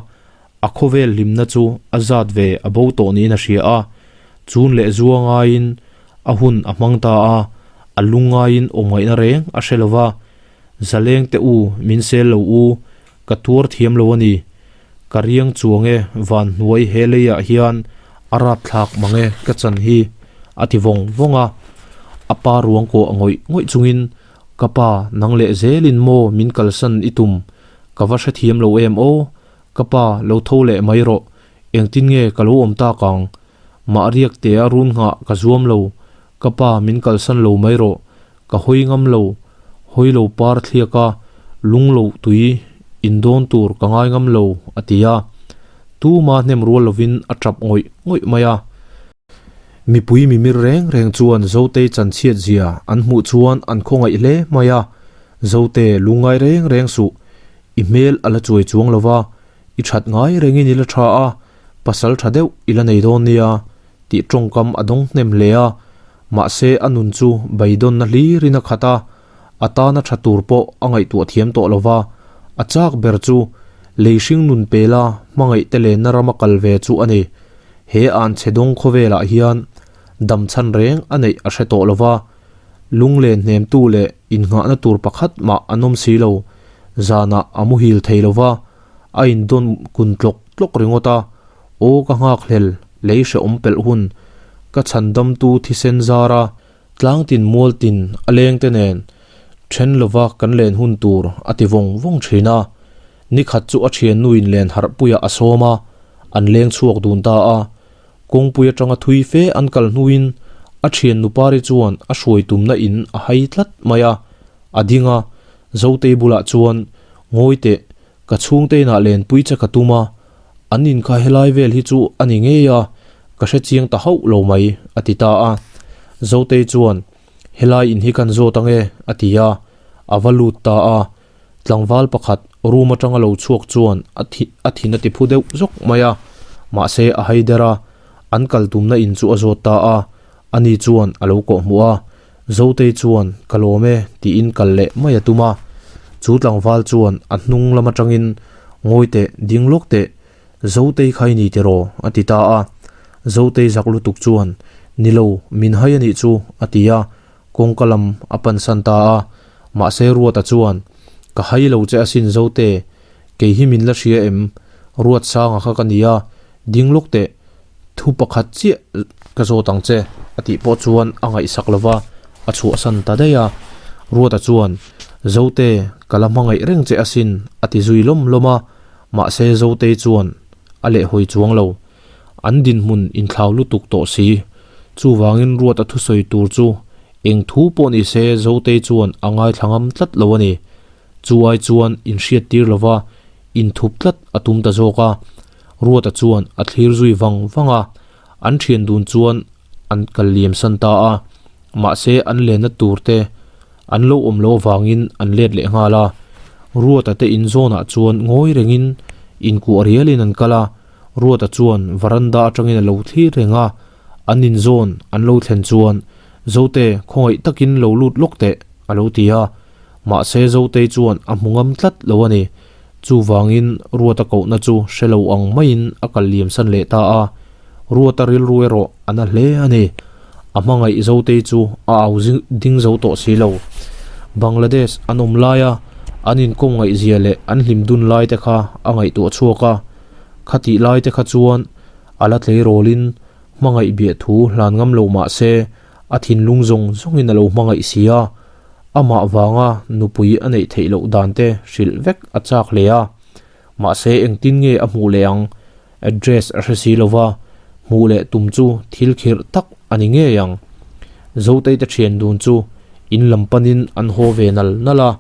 a khawvel hlimna chu a zat ve a bo tawh niin a hria a, chun leh zua ngaiin a hun a hmang ta a, a lungngaiin awmngaihna reng a hre lova. Zaleng teh u, min sel lo u, ka tuar thiam lo a ni. Ka riang chuang e, van hnuai he leiah hian a rap thlak mang e ka chan hi, a ti vawng vawng a. A pa ruang kawh a ngawih ngawih chungin, Ka pa, nang leh zelin maw min kalsan i tum, ka va hrethiam lo em aw, ka pa, lo tho leh mai rawh, engtin nge ka lo awm tak ang? Mah riak tea run nghah ka zuam lo, ka pa min kalsan lo mai rawh, ka hawi ngam lo, hawi lo par thliak a, lung loh tui in dawn tur ka ngai ngam lo, a ti a. Tuma hnem rual lovin a tap ngawih ngawih mai a. Mipui mimir reng reng chuan Zotei chanchhiat zia an hmuh chuan an khawngaih hle mai a, Zote lungngai reng reng suh, i hmel a la chuai chuang lo va, i that ngai rengin i la tha a, pasal tha deuh i la nei dawn nia tih tawngkam a dawng hnem hle a, mahse a nun chu beidawnna hlirin a khat a, a tana tha tur pawh a ngaihtuah thiam tawh lo va, a chak ber chu lei hring nun pela hmangaih te lenna rama kal ve chu a ni. He an chhe dawng khawvelah hian dam chhan reng a neih a hre tawh lo va, lunglen hnemtu leh innghahna tur pakhat mah an awm si lo, zanah a muhil thei lo va, a indawn kun tlawk tlawk ringawt a, Aw ka nghakhlel, lei hrehawm pelh hun, ka chhandamtu thisen zara tlangtin mualtin a lengte nen then lova kan len hun tur a ti vawng vawng thin a. Nikhat chu a thiannuin len harhpuiah a sawm a, an leng chhuak dun ta a. Kawngpui atanga thui fe an kal hnuin a thiannu pari chuan a hruai tumna in a hai tlat mai a, a ding a, Zotei bulah chuan, Ngawi teh, Ka chhungte inah lenpui che ka tum a, an in kha helai vel hi chu a ni ngei a, ka hre chiang ta hauh lo mai, a ti ta a. Zotei chuan, Helai in hi kan zawt ang e, a ti a, a va lut ta a. Tlangval pakhat room atanga lo chhuak chuan a thi a thin a ti phu deuh zawk mai a, mahse a hai der a, an kal tumna in chu a zawt ta a, ani chuan a lo kawh hmuh a, Zotei chuan ka lawm e tiin kal leh mai a tum a, chu tlangval chuan a hnung lam atangin ngawi teh ding lawk teh Zotei kha i ni tiraw? a ti ta a, Zotei zak lutuk chuan ni lo min hai a nih chu a ti a, Kawngka lam a pansan ta a, mahse Ruata chuan, Ka hai lo che asin Zote, kei hi min la hria em? Ruatsanga kha ka ni a, ding lawk teh, thu pakhat chiah ka zawt ang che a tih pawh chuan a ngaihsak lo va, a chhuahsan ta daih a. Ruata chuan, Zote, ka la hmangaih reng che asin a ti zui lawm lawm a, mahse Zotei chuan a lehhawi chuang lo. An dinhmun inthlau lutuk tawh si. Chuvangin Ruata thusawi tur chu eng thu pawh ni se Zotei chuan a ngaithla ngam tlat lo a ni. Chu ai chuan inhriattir lova inthup tlat a tum ta zawk a. Ruata chuan a thlir zui vang vang a, an thian dun chuan an kal liam san ta a. Mahse an lenna tur te an lo awm loh avangin an let leh nghal a. Ruata te in zawnah chuan ngawi rengin inkuah rialin an kal a. Ruata chuan varanda atangin a lo thlir reng a, an inzawn an lo thlen chuan, Zote, khawngaih takin lo lut lawk teh, a lo ti a. Mahse Zotei chuan a hmu ngam tlat lo a ni. Chuvangin Ruata kohna chu hre lo ang maiin a kal liamsan leh ta a. Ruata rilru erawh a na hle a ni. A hmangaih Zotei chu a au ding zo tawh si lo. Bangladesh an awm laia an inkawm ngaihzia leh an hlim dun lai te kha a ngaihtuah chhuak a. Khatih lai te kha chuan a la tleirawlin hmangaih biah thu hlan ngam lo mah se a thinlung zawng zawngin a lo hmangaih si a, amah vanga nupui a neih theih loh dan te hrilh vek a chak hle a. Mahse engtin nge a hmuh leh ang? Address a hre si lova, hmuh leh tum chu thil khirh tak a ni ngei ang. Zotei te thian dun chu in lam panin an haw ve nal nal a,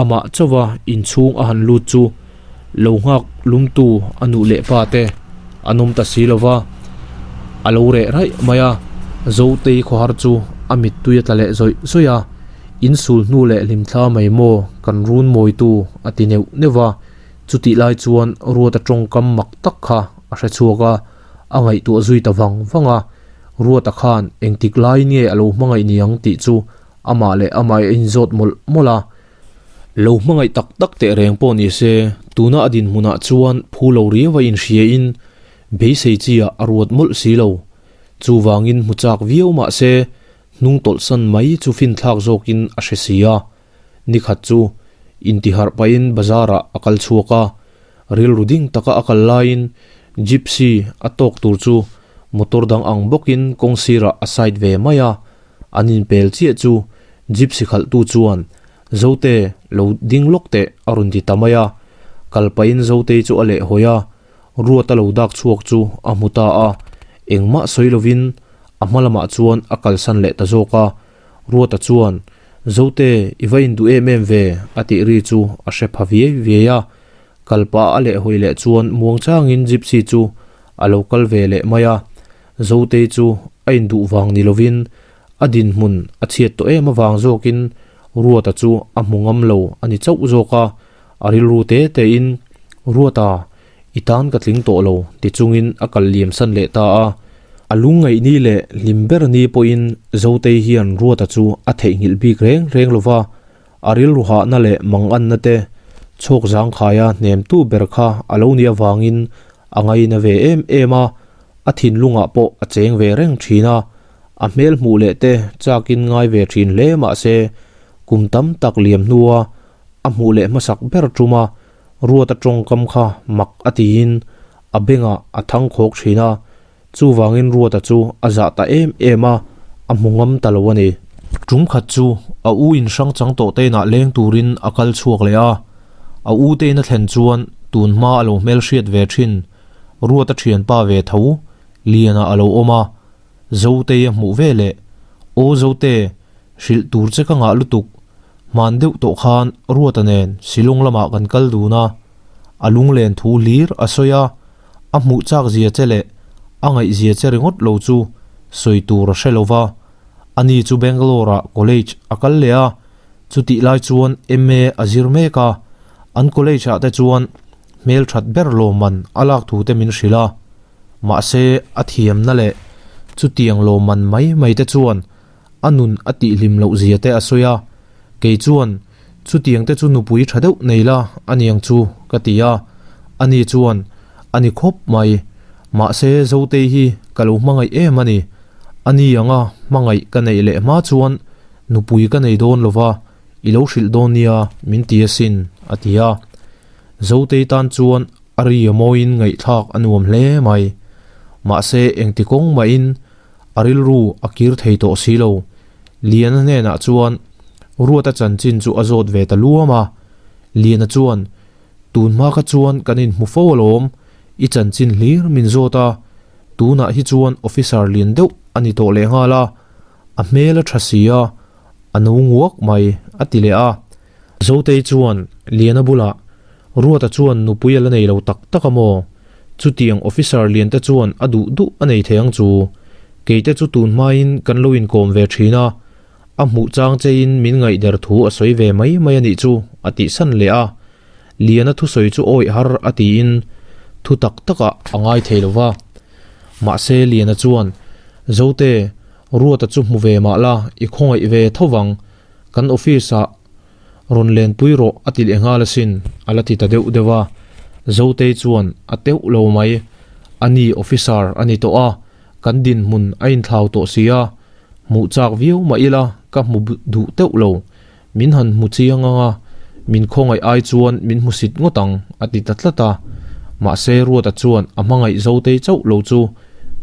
amah chauha inchhung a han lut chu lo nghak lumtu a nuh leh pa te an awm ta si lova, a lo reh raih mai a, Zotei khawhar chu a mittui a tla leh zawih zawih a, insul hnu leh hlimthla mai maw kan run mawitu a ti neuh neuh a, chutih lai chuan Ruata tawngkam mak tak kha a hre chhuak a, a ngaihtuah zui ta vang vang a, Ruata khan engtik laiin nge a lo hmangaih ni ang tih chu amah leh amah a inzawt mawlh mawlh a. Lo hmangaih tak tak teh reng pawh ni se, tuna a dinhmunah chuan phu lo riau a inhriain beisei chi ah a ruat mawlh si lo. Chuvangin hmu chak viau mah se, hnung tawlhsan mai chu finthlak zawkin a hre si a. Nikhat chu intiharh pahin bazar ah a kal chhuak a, rilru ding taka a kal laiin Gypsy a tawk tur chu motor dang ang bawkin kawng sirah a side ve mai a, an inpel chiah chu Gypsy khalhtu chuan Zote lo ding lawk teh a rawn ti ta mai a, kal pahin Zotei chu a lehhawi a, Ruata lo dak chhuak chu a hmu ta a, engmah sawi lovin a hma lamah chuan a kalsan leh ta zawk a. Ruata chuan, Zote, i va induh em em ve, a tih ri chu a hre pha viai viai a. Kal pah a lehhawi leh chuan muang changin Gypsy chu a lo kal ve leh mai a. Zotei chu a induh vang ni lovin a dinhmun a chhiat tawh em avang zawkin Ruata chu a hmu ngam lo a ni chauh zawk a. A rilru te tein, Ruata, i tan ka tling tawh lo, ti chungin a kal liam san leh ta a. A lungngaih ni leh hlim ber ni pawhin Zotei hian Ruata chu a theihnghilh bik reng reng lo va, a rilru hahna leh manganna te chhawk zangkhaia hnemtu ber kha a lo nih avangin a ngaina ve em em a, a thinlungah pawh a cheng ve reng thin a, a hmel hmuh leh te chakin ngai ve thin hle mah se kum tam tak liam hnua A hmuh leh hmasak ber tum a, Ruata tawngkam kha mak a tiin a bengah a thang khawk thin a, chuvangin Ruata chu a zah ta em em a, a hmu ngam ta lo a ni. Tum khat chu a u in hrang chang tawh te inah leng turin a kal chhuak leh a, a u te in a thlen chuan tun hma a lo hmelhriat ve thin Ruata thianpa ve tho Liana a lo awm a, Zotei a hmuh ve leh, Aw Zote, hrilh tur che ka ngah lutuk, Hman deuh tawh khan Ruata nen Shillong lamah kan kal dun a, a lunglen thu hlir a sawi a, a hmuh chak zia che leh a ngaih zia che ringawt lo chu sawi tur a hre lo va. Ani chu Bangalore ah college a kal leh a, chutih lai chuan MA a zir mek a. An college ah te chuan hmelthat ber lawmman a lak thu te min hrilh a, mahse a thiamna leh chutiang lawmman mai mai te chuan a nun a tihhlim loh zia te a sawi a, kei chuan chutiang te chu nupui tha deuh nei la aniang chu ka ti a, ani chuan a ni khawp mai, mahse Zotei hi ka lo hmangaih em a ni, ani anga hmangaih ka neih leh hma chuan nupui ka nei dawn lo va, i lo hrilh dawn nia min ti asin a ti a, Zotei tan chuan a ri a mawiin ngaihthlak a nuam hle mai, mahse engti kawng mahin A rilru a kir thei tawh si lo. Liana hnenah chuan Ruata chanchin chu a zawt ve ta luam a. Liana chuan, Tun hma kha chuan kan inhmu fo alawm, i chanchin hlir min zawt a, tunah hi chuan officer lian deuh a ni tawh lehnghal a, a hmel a tha si a, a no nguak mai, a ti leh a. Zotei chuan Liana bulah, Ruata chuan nupui a la nei lo tak tak a maw? Chutiang officer lian te chuan a duh duh a nei thei ang chu. Kei te chu tun hmain kan lo inkawm ve thin a, a hmuh chang chein min ngaihder thu a sawi ve mai mai a nih chu, a tihsan leh a. Liana thusawi chu awih har a tiin thu tak takah a ngai thei lo va. Mahse Liana chuan, Zote, Ruata chu hmu ve mah la, i khawngaih ve tho vang. Kan office ah rawn lenpui rawh a ti leh nghal asin, a la ti ta deuh deuh a. Zotei chuan a teuh lo mai, a ni officer a ni tawh a, kan dinhmun a inthlau tawh si a, hmuh chak viau mah ila ka hmu duh teuh lo, min han hmu chiang ang a, min khawngaih ai chuan min hmu sit ngawt ang a ti ta tlat a. Mahse Ruata chuan a hmangaih Zotei chauh lo chu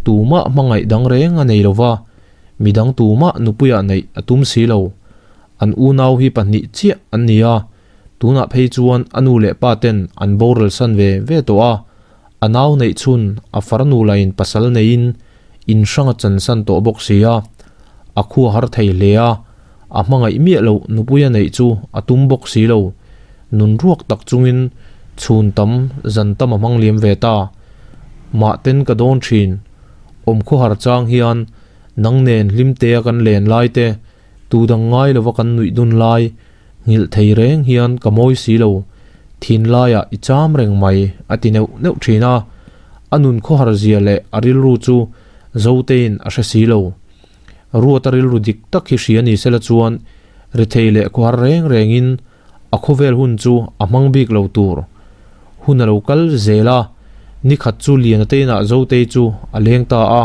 tumah hmangaih dang reng a nei lo va, Midang tumah nupuiah neih a tum si lo. An unau hi pahnih chiah an ni a, tunah phei chuan a nu leh pa ten an boral san ve ve tawh a, a nau neih chhun a farnu lain pasal neiin in hrang a chansan tawh bawk si a, a khua har thei hle a, a hmangaih miah loh nupuia neih chu a tum bawk si lo. Nun ruak tak chungin chhun tam zan tam a hmang liam ve ta. Mahten ka dawn thin. Awm khawhar chang hian nang nen hlimtea kan len lai te, tu dang ngai lova kan nuih dun lai, nghilh thei reng hian ka mawi si lo, thin laiah i cham reng mai a ti neuh neuh thin a. A nun khawhar zia leh a rilru chu Zotein a hre si lo. Ruata rilru dik tak hi hria ni sela chuan rethei leh khawhar reng rengin A khawvel hun chu a hmang bik lo tur. Hun a lo kal zel a, nikhat chu Liana te inah Zotei chu a leng ta a.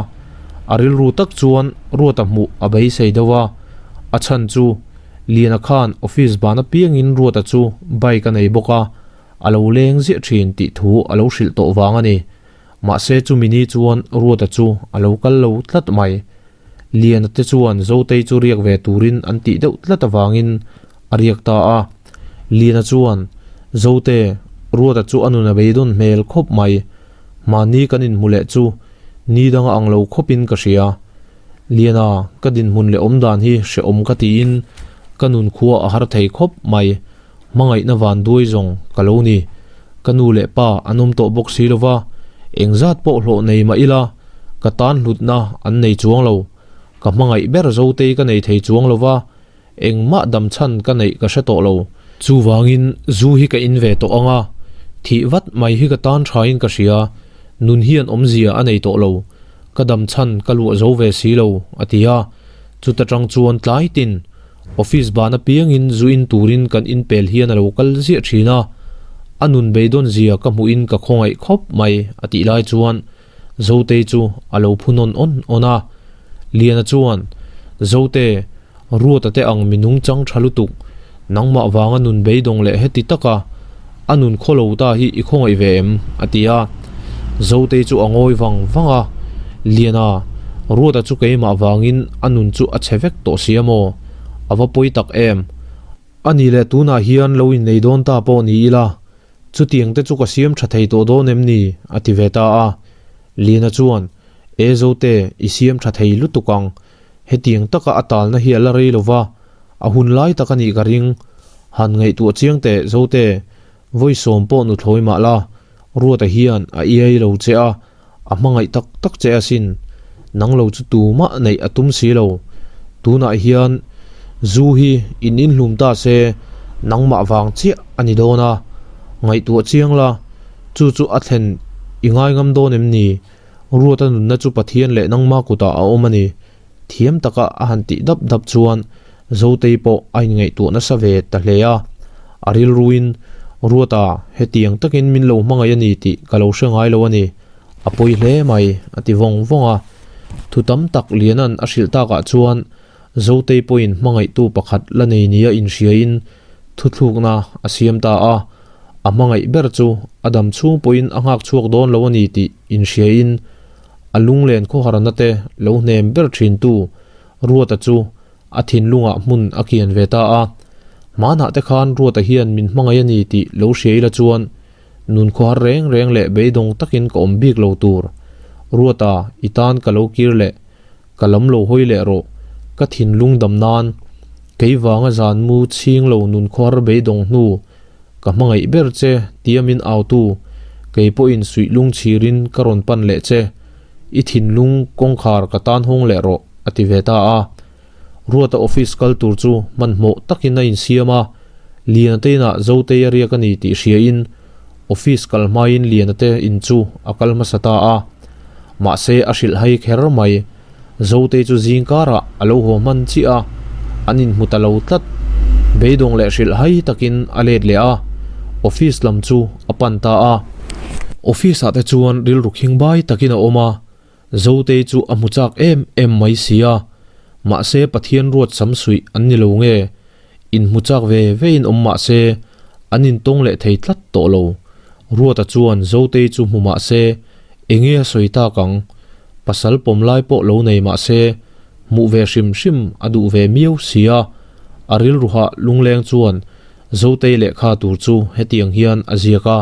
A rilru tak chuan Ruata hmuh a beisei deuh a, a chhan chu Liana khan office ban apiangin Ruata chu bike a nei bawk a, a lo leng ziah thin tih thu a lo hrilh tawh vang a ni. Mahse chumi ni chuan Ruata chu a lo kal lo tlat mai. Liana te chuan Zotei chu riak ve turin an tih deuh tlat avangin a riak ta a. Liana chuan, Zote, Ruata chu a nun a beidawn hmel khawp mai. Mahni kan inhmu leh chu ni danga ang lo khawpin ka hria. Liana, ka dinhmun leh awmdan hi hrehawm ka tiin ka nun khua a har thei khawp mai. Hmangaihna van duai zawng ka lo ni. Ka nu leh pa an awm tawh bawk si lova, engzat pawh hlawh nei mah ila ka tan hlutna an nei chuang lo. Ka hmangaih ber Zotei ka nei thei chuang lova, engmah damchhan ka neih ka hre tawh lo. Chuvangin zu hi ka in ve tawh ang a, thih vat mai hi ka tan thain ka hria, nun hian awmzia a nei tawh lo. Ka damchhan ka luah zo ve si lo, a ti a. Chuta tang chuan tlai tin Office ban apiangin zu in turin kan inpel hian a lo kal ziah thin a, a nun beidawn zia ka hmuhin ka khawngaih khawp mai a tih lai chuan Zotei chu a lo phu nawn awn awn a. Liana chuan, Zote, Ruata te ang mi nungchang tha lutuk, nangmah vanga nun beidawng leh heti taka a nun khaw lo ta hi i khawngaih ve em? a ti a. Zotei chu a ngawi vang vang a, Liana, Ruata chu keimah vangin a nun chu a chhe vek tawh si a maw? A va pawi tak em? A ni leh tunah hian lo innei dawn ta pawh ni ila, chutiang te chu ka siam tha thei tawh dawn em ni? a ti ve ta a. Liana chuan, E Zote, i siam tha thei lutuk ang. Hetiang taka a talna hi a la rei lo va, a hun lai tak a nih ka ring. Han ngaihtuah chiang teh Zote, vawi sawm pawh nuthlawi mah la, Ruata hian a iai lo che a, a hmangaih tak tak che asin. Nang lo chu tumah neih a tum si lo. Tunah hian zu hi in inhlum ta se, nangmah vang chiah a ni dawn a. Ngaihtuah chiang la, chu chu a thlen i ngaingam dawn em ni? Ruata nunna chu Pathian leh nangma kutah a awm a ni. Thiam taka a han tih dap dap chuan Zotei pawh a inngaihtuah nasa ve ta hle a. A rilruin, Ruata, hetiang takin min lo hmangaih a ni tih ka lo hre ngai lo a ni. A pawi hle mai, a ti vawng vawng a. Thu tam tak Liana'n a hrilh takah chuan Zotei pawhin hmangaihtu pakhat la nei nia inhriain thuthlukna a siam ta a. A hmangaih ber chu a dam chhung pawhin a nghak chhuak dawn lo a ni tih inhriain a lunglen khawharna te lo hnem ber thintu Ruata chu a thinlungah hmun a kian ve ta a. Hmanah te khan Ruata hian min hmangaih a ni tih lo hria ila chuan nun khawhar reng reng leh beidawng takin ka awm bik lo tur. Ruata, i tan ka lo kir leh, ka lam lo hawi leh rawh, ka thinlung dam nan, kei vanga zan mu chhing lo nun khawhar beidawng hnu Ka hmangaih ber che, tia min autu, kei pawhin suih lung chhirin ka rawn pan leh che, i thinlung kawngkhar ka tan hawng leh rawh, a ti ve ta a. Ruata office kal tur chu hmanhmawh takin a insiam a, Liana te inah Zotei a riak a ni tih hriain office kal hmain Liana te in chu a kal hmasa ta a. Mahse a hrilhhai kher mai. Zotei chu zing karah a lo haw hman chiah a, an inhmu ta lo tlat. Beidawng leh hrilh hai takin a let leh a, office lam chu a pan ta a. Office ah te chuan rilru khing bai takin a awm a, Zotei chu a hmu chak em em mai si a, mahse Pathian ruat sam suih an ni lo nge, inhmu chak ve ve in awm mahse an intawng leh thei tlat tawh lo. Ruata chuan Zotei chu hmu mahse enge a sawi tak ang? Pasal pawm lai pawh lo nei mahse hmuh ve hrim hrim a duh ve miau si a, a rilruha lungleng chuan Zotei lehkha tur chu hetiang hian a ziak a,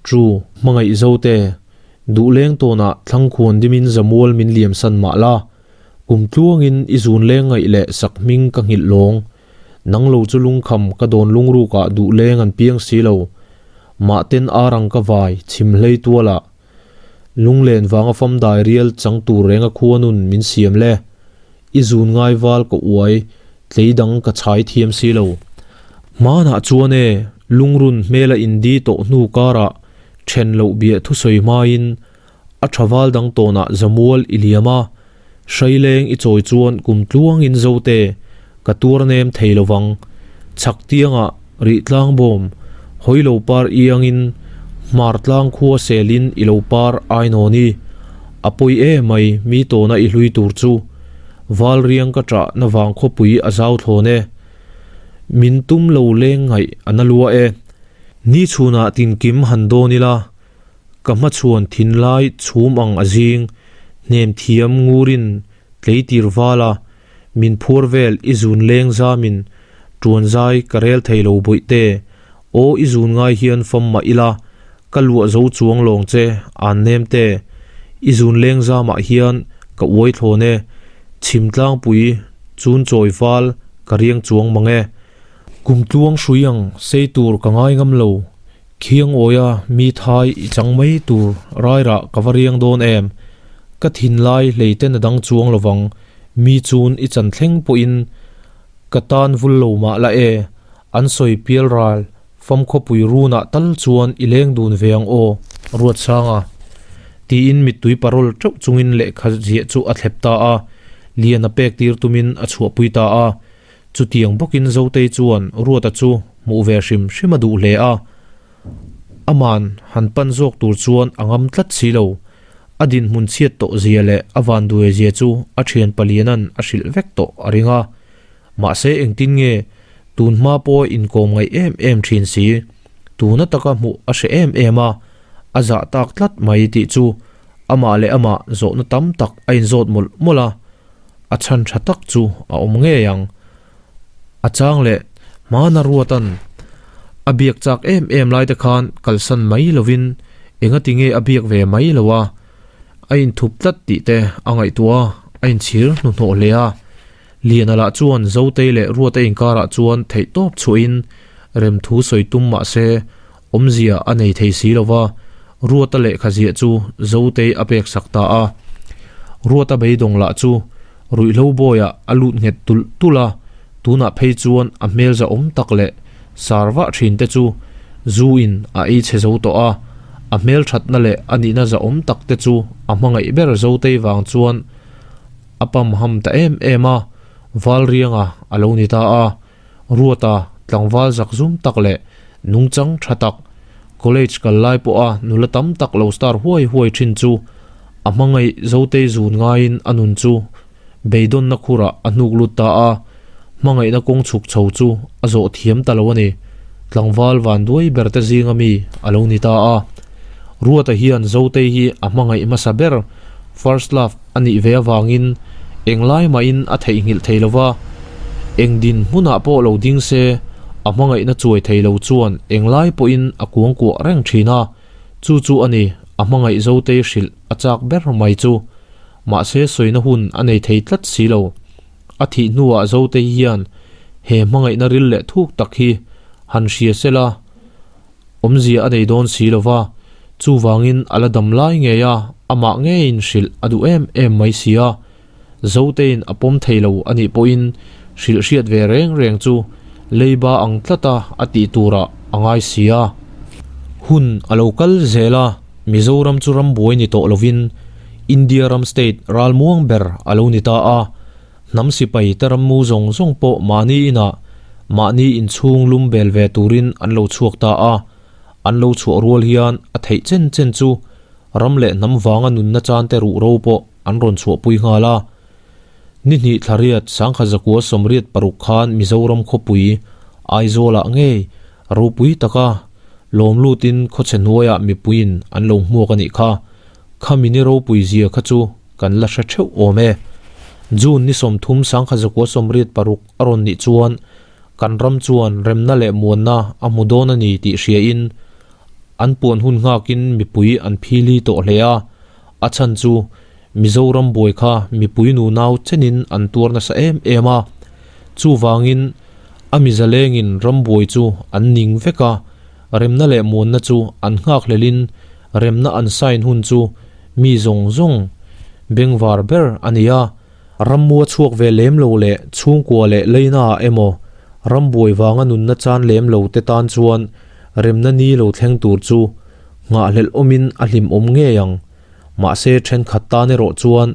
Chu, hmangaih Zote, duhleng tawnah thlangkhuan dimin zamual min liamsan mah la, kum tluangin i zun leng ngaih leh sak hming ka nghilh lawng. Nang lo chu lungkham ka dawn lungrukah duh leng an piang si lo. Mahten arang ka vai chhim hlei tualah. Lunglen vanga fam dai rial chang tur renga khuanun min siam le. I zun ngai val ka uai tlei dang ka chhai thiam si lo. Hmanah chuan e, lungrun hmela indi tawh hnu karah then loh biah thusawi hmain A tha val dang tawnah zamual i liam a, hraileng i chawi chuan kum tluangin Zote ka tuar nem thei lo vang. Chhak tiangah rih tlang bawm, hawi lo par iangin hmar tlang khua selin i lo par ainawni. A pawi e mai mi tawna i hlui tur chu. Val riang ka ṭah na vang khawpui a zau thlawn e. Min tum lo leng ngaih a na lua e. Ni chhunah tinkim han dawn ila. Ka hmachhuan thinlai chhum ang a zing, hnem thiam ngurin tleitir val a, min phuar vel i zun leng zamin tuan zai ka rel thei lo bawih te, aw i zun ngai hian fam mah ila, ka luah zo chuang lawng che an nem te, i zun leng zamah hian ka uai thlawn e, chhim tlangpui chun chawi val ka riang chuang mang e. Kum tluang hrui ang sei tur ka ngai ngam lo. Khiangawia mi thai i chang mai tur rairah ka va riang dawn em? Ka thinlai hleiten a dang chuang lovang, mi chun i chan thleng pawhin ka tan vul lo mah la e, an sawi pial ral famkhawpui runah tal chuan i leng dun ve ang aw, Ruatsanga. Tiin mittui parol teuh chungin lehkha ziah chu a thlep ta a, Liana pek tir tumin a chhuahpui ta a. Chutiang bawkin Zotei chuan Ruata chu hmuh ve hrim hrim a duh hle a, aman han pan zawk tur chuan a ngam tlat si lo. A dinhmun chhiat tawh zia leh a vanduai zia chu a thian paliana'n a hrilh vek tawh a ring a. Mahse engtin nge tun hma pawh a inkawm ngaih em em thin si? Tuna taka hmuh a hre em em a, a zah tak tlat mai tih chu amah leh amah zawhna tam tak a inzawt mawlh mawlh a. A chhan tha tak chu a awm ngei ang. A chang leh hmana Ruatan a biak chak em em lai te khan kalsan mai lovin engati nge a biak ve mai lo a, a inthup tlat tih te a ngaihtuah a, a inchhir hnuhnawh hle a. Liana lah chuan Zotei leh Ruata inkarah chuan theihtawp chhuahin remthu sawi tum mah se awmzia a nei thei si lo va, Ruata lehkha ziah chu Zotei a pek sak ta a. Ruata beidawng lah chu ruihhlo bawiah a lut nghet tulh tulh a, tunah phei chuan a hmel zahawm tak leh sar vah thin te chu Zu in a ei chhe zo tawh a, a hmelthatna leh a nihna zahawm tak te chu a hmangaih ber Zotei vang chuan a pam ham ta em em a, Valrianga a lo ni ta a. Ruata tlangval zakzum tak leh nungchang tha tak, college kal lai pawha nula tam tak lo star huai huai thin chu a hmangaih Zotei zun ngaiin a nun chu beidawnna khurah a hnuk lut ta a, hmangaihna kawng chhuk chho chu a zawh thiam ta lo a ni. Tlangval van duai ber te zinga mi a lo ni ta a. Ruata hian Zotei hi a hmangaih hmasa ber, first love, a nih ve avangin englai mahin a theihnghilh thei lo va, eng din hmunah pawh lo ding se a hmangaihna chuai thei lo chuan englai pawhin a kuangkuah reng thin a, chu chu a ni a hmangaih Zotei hrilh a chak ber mai chu. Mahse sawina hun a nei thei tlat si lo. A thih hnuah Zotei hian he hmangaihna ril leh thuk tak hi han hria se la, awmzia a nei dawn si lo va, chuvangin a la dam lai ngei a, amah ngeiin hrilh a duh em em mai si a. Zoteiin a pawm thei lo a nih pawhin hrilh hriat ve reng reng chu leiba ang tlata a tih turah a ngai si a. Hun a lo kal zel a, Mizoram chu rambuai ni tawh lovin India ram state ralmuang ber a lo ni ta a, hnam sipai te rammu zawng zawng pawh mahni inah mahni inchhung lum bel ve turin an lo chhuak ta a, an lo chhuah rual hian a theih chen chen chu ram leh hnam vanga nunna chan te ruhro pawh an rawn chhuahpui nghal a. Ni hnih thla riat sangkhat zakua 86 khan Mizoram khawpui Aizawlah ngei ropui taka lawm lutin khawchhe hnuaiah mipuiin an lo hmuak a nih kha. Khami ni ropui zia kha chu kan la hre theuh awm e. June ni 30 sangkhat zakua 86 a rawn nih chuan kan ram chuan remna leh muanna a hmu dawn a ni tih hriain an puan hun nghakin mipui an phili tawh hle a. A chhan chu Mizoram buai kha mipui nunau chenin an tuar nasa em em a, chuvangin a mizalengin rambuai chu an ning vek a, remna leh muanna chu an nghakhlelin remna an sign hun chu mi zawng zawng bengvar ber a ni a. Rammua chhuak ve lem lo leh chhungkua leh leinaah emaw rambuai vanga nunna chan lem lo te tan chuan remna ni lo thleng tur chu nghahhlelh awmin a hlimawm ngei ang. Mahse thenkhat tan erawh chuan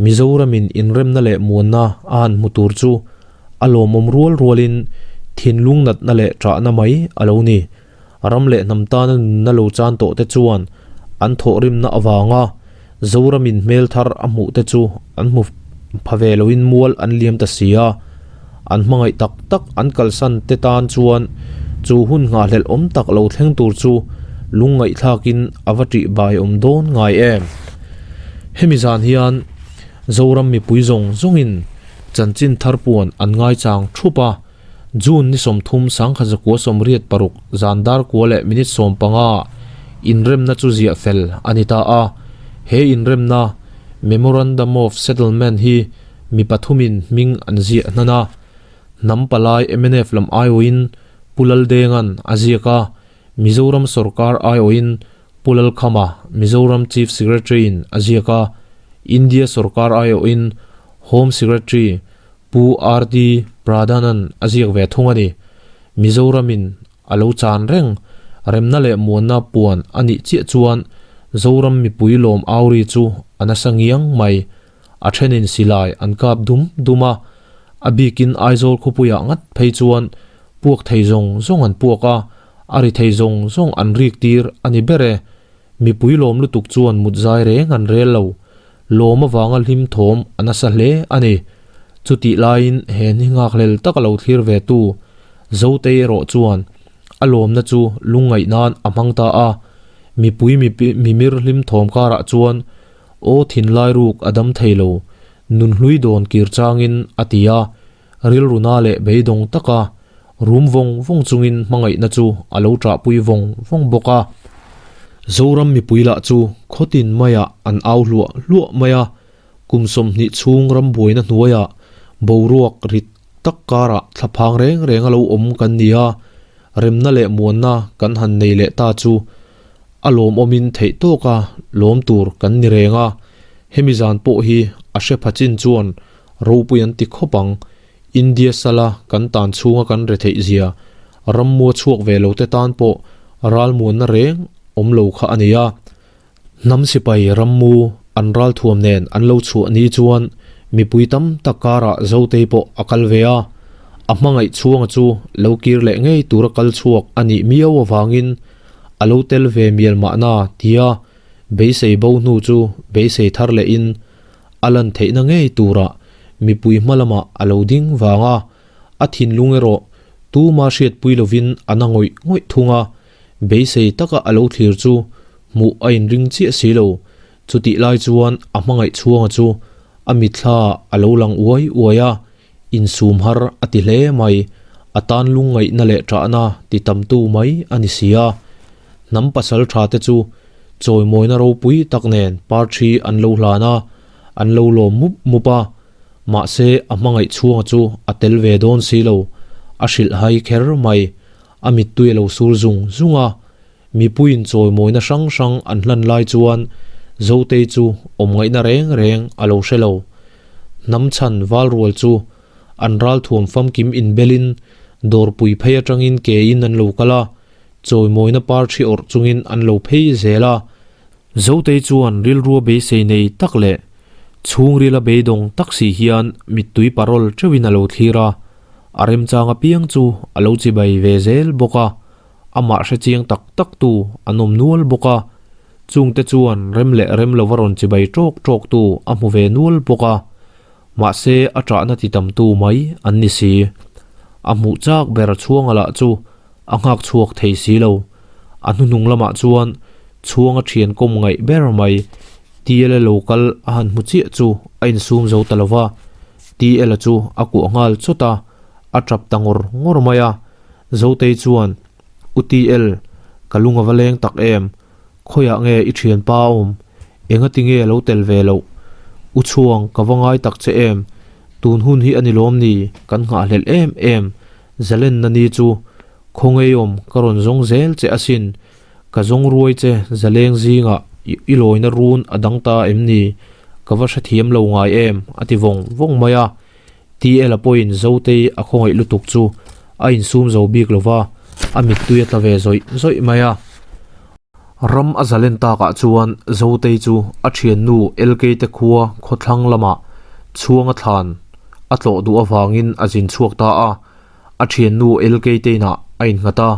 Mizoramin inremna leh muanna a han hmu tur chu a lawmawm rual rualin thinlung natna leh ṭahna mai a lo ni. Ram leh hnam tana nunna lo chan tawh te chuan an thawhrimna avanga Zoramin hmel thar a hmuh te chu an hmu pha ve loin mual an liam ta si a, an hmangaih tak tak an kalsan te tan chuan chu hun nghahhlelh awm tak lo thleng tur chu lungngaihthlakin a va ṭih bai awm dawn ngai em. Hemi zan hian Zoram mipui zawng zawngin chanchin thar puan an ngaichang thup a, June ni 30 1986 zan dar kua leh minute 15 inremna chu ziah fel a ni ta a. He inremna, Memorandum of Settlement, hi mi pathumin hming an ziah hnan a. Hnam palai mnf lam aiawhin Pu Laldenga'n a ziak a, Mizoram sawrkar aiawhin Pu Lalkhama, Mizoram Chief Secretary-in a ziak a, India sawrkar aiawhin Home Secretary Pu RD Pradhan-a'n a ziak ve thung a ni. Mizoramin a lo chan reng, remna leh muanna puan a nih chiah chuan Zoram mipui lawm auri chu a nasa ngiang mai. A thenin silai an kap dum dum a, a bikin Aizawl khawpuiah ngat phei chuan puak thei zawng zawng an puak a, a ri thei zawng zawng an rik tir a ni ber e. Mipui lawm lutuk chuan mut zai reng an rel lo. Lawm avanga hlim thawm a nasa hle a ni. Chutih laiin he ni nghakhlel taka lo thlir ve tu Zotei erawh chuan a lawmna chu lungngaih nan a hmang ta a. Mipui mimir hlim thawm karah chuan aw thinlai ruk a dam thei lo, nunhlui dawn kir changin a ti a. Rilruna leh beidawng taka rum vawng vawng chungin hmangaihna chu a lo ṭahpui vawng vawng bawk a. Zoram mipui lah chu khawtin maiah an au hluah hluah mai a, kum 20 chhung rambuaina hnuaiah boruak rit tak karah thlaphang reng reng a lo awm kan ni a, remna leh muanna kan han nei leh ta chu a lawmawmin theih tawka lawm tur kan ni reng a, hemi zan pawh hi a hre pha chin chuan Ropui an ti khawp ang. India sala kan tan chhunga kan retheih zia, rammua chhuak ve lo te tan pawh Ralmuanna reng awm lo kha a ni a. Hnam sipai rammu an ralthuam nen an lo chhuah ni chuan mipui tam tak karah Zotei pawh a kal ve a. A hmangaih chhuanga chu lo kir leh ngei tura kal chhuak a nih miau avangin a lo tel ve mial mahna tia beisei bo hnu chu beisei thar lehin a lan theihna ngei turah mipui hma lamah a lo ding vang a, a thinlung erawh tuma hriatpui lovin a na ngawih ngawih thung a, beisei taka a lo thlir chu hmuh a inring chiah si lo. Chutih lai chuan a hmangaih chhuanga chu a mitthla a lo lang uai uai a, insum har a ti hle mai, a tan lungngaihna leh ṭahna ti tamtu mai a ni si a. Hnam pasal ṭha te chu chawimawina ropui tak nen parṭhi an lo hlan a, an lo lawm mup mup a, mahse a hmangaih chhuanga chu a tel ve dawn si lo, a hrilh hai kher mai, a mittui a lo sur zung zung a, mipuiin chawimawina hrang hrang an hlan lai chuan Zotei chu awm ngaihna reng reng a lo hre lo. Hnam chhan val rual chu an ralthuam famkim inbelin dawrpui phei atangin kein an lo kal a, chawimawina par thi awrh chungin an lo phei zel a. Zotei chuan rilrua beisei nei tak leh chhungrila beidawng tak si hian mittui parawl teuhin a lo thlir a, a remchang apiang chu a lo chibai ve zel bawk a, amah hre chiang tak tak tu an awm nual bawk a, chungte chuan rem leh rem lova rawn chibai tawk tawk tu a hmu ve nual bawk a, mahse a ṭahna ti tam tu mai an ni si. A hmuh chak ber chhuanga lah chu a nghak chhuak thei si lo. A hnuhnung lamah chuan chhuanga thian kawm ngaih ber mai TL lo kal a han hmu chiah chu a insum zo ta lo va, TL chu a kuah nghal chawt a, a tap ta ngawr ngawr mai a. Zotei chuan, U TL, ka lung a va leng tak em? Khawiah nge i thianpa a awm? Engati nge a lo tel ve loh? U Chhuang, ka va ngai tak che em? Tun hun hi a ni lawm ni? Kan nghahhlelh em em. Zalenna ni chu khawngeiawm ka rawn zawng zel che asin. Ka zawng ruai che zaleng zingah i lawina run a dang ta em ni? Ka va hrethiam lo ngai em? a ti vawng vawng mai a. TL-a pawhin Zotei a khawngaih lutuk chu a insum zo bik lo va, a mittui a tla ve zawih zawih mai a. Ram a zalen takah chuan Zotei chu a thiannu LK te khua khawthlang lamah chhuanga thlan a tlawh duh avangin a zin chhuak ta a, a thiannu LK te inah a innghat a.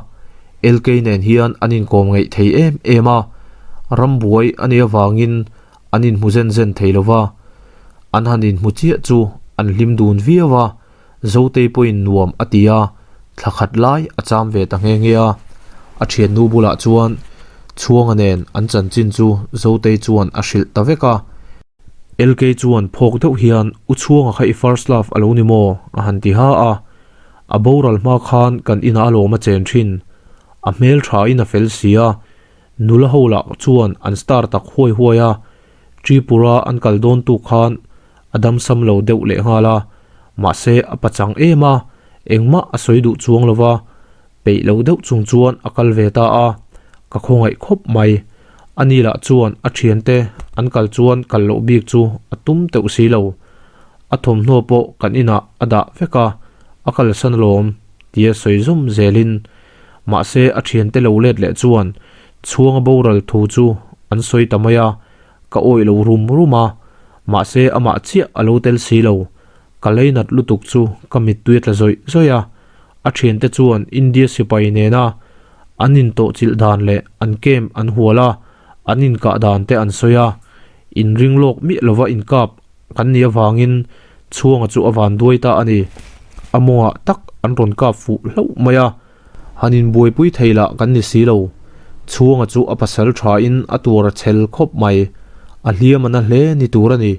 LK nen hian an inkawm ngeih thei em em a, rambuai a nih avangin an inhmu zen zen thei lo va, an han inhmu chiah chu an hlim dun viau a, Zotei pawhin nuam a ti a, thla khat lai a cham ve ta nghe nghe a. A thiannu bulah chuan Chhuanga nen an chanchin chu Zotei chuan a hrilh ta vek a. LK chuan phawk deuh hian, U Chhuanga kha i first love a lo ni maw? a han ti ha a. A boral hma khan kan inah alawm a chen thin. A hmel thain a fel si a, Nula ho lah chuan an star tak huai huai a, Tripura an kal dawn tu khan a damsam lo deuh leh nghal a, mahse a pachang em a, engmah a sawi duh chuang lo va, peih lo deuh chung chuan a kal ve ta a, ka khawngaih khawp mai. Ani lah chuan a thiante an kal chuan kal loh bik chu a tum teuh si lo. A thawmhnaw pawh kan inah a dah vek a, a kalsan alawm tia sawi zawm zelin Mahse a thiante lo let leh chuan chhuanga boral thu chu an sawi ta mai a, ka awih lo rum rum a, mahse amah chiah a lo tel si lo. Ka leinat lutuk chu ka mittui a tla zawih zawih a, a thiante chuan India sipai nena an intawhchilh dan leh an camp an hual a, an inkah dan te an sawi a, inring lawk miah lova inkap kan nih avangin chhuanga chu a van duai ta a ni. A mawngah tak an rawn kap fuh hlauh mai a, han inbuaipui thei lah kan ni si lo. Chhuanga chu a pasal thain a tuar a chhel khawp mai, a hliam a na hle ni tur a ni.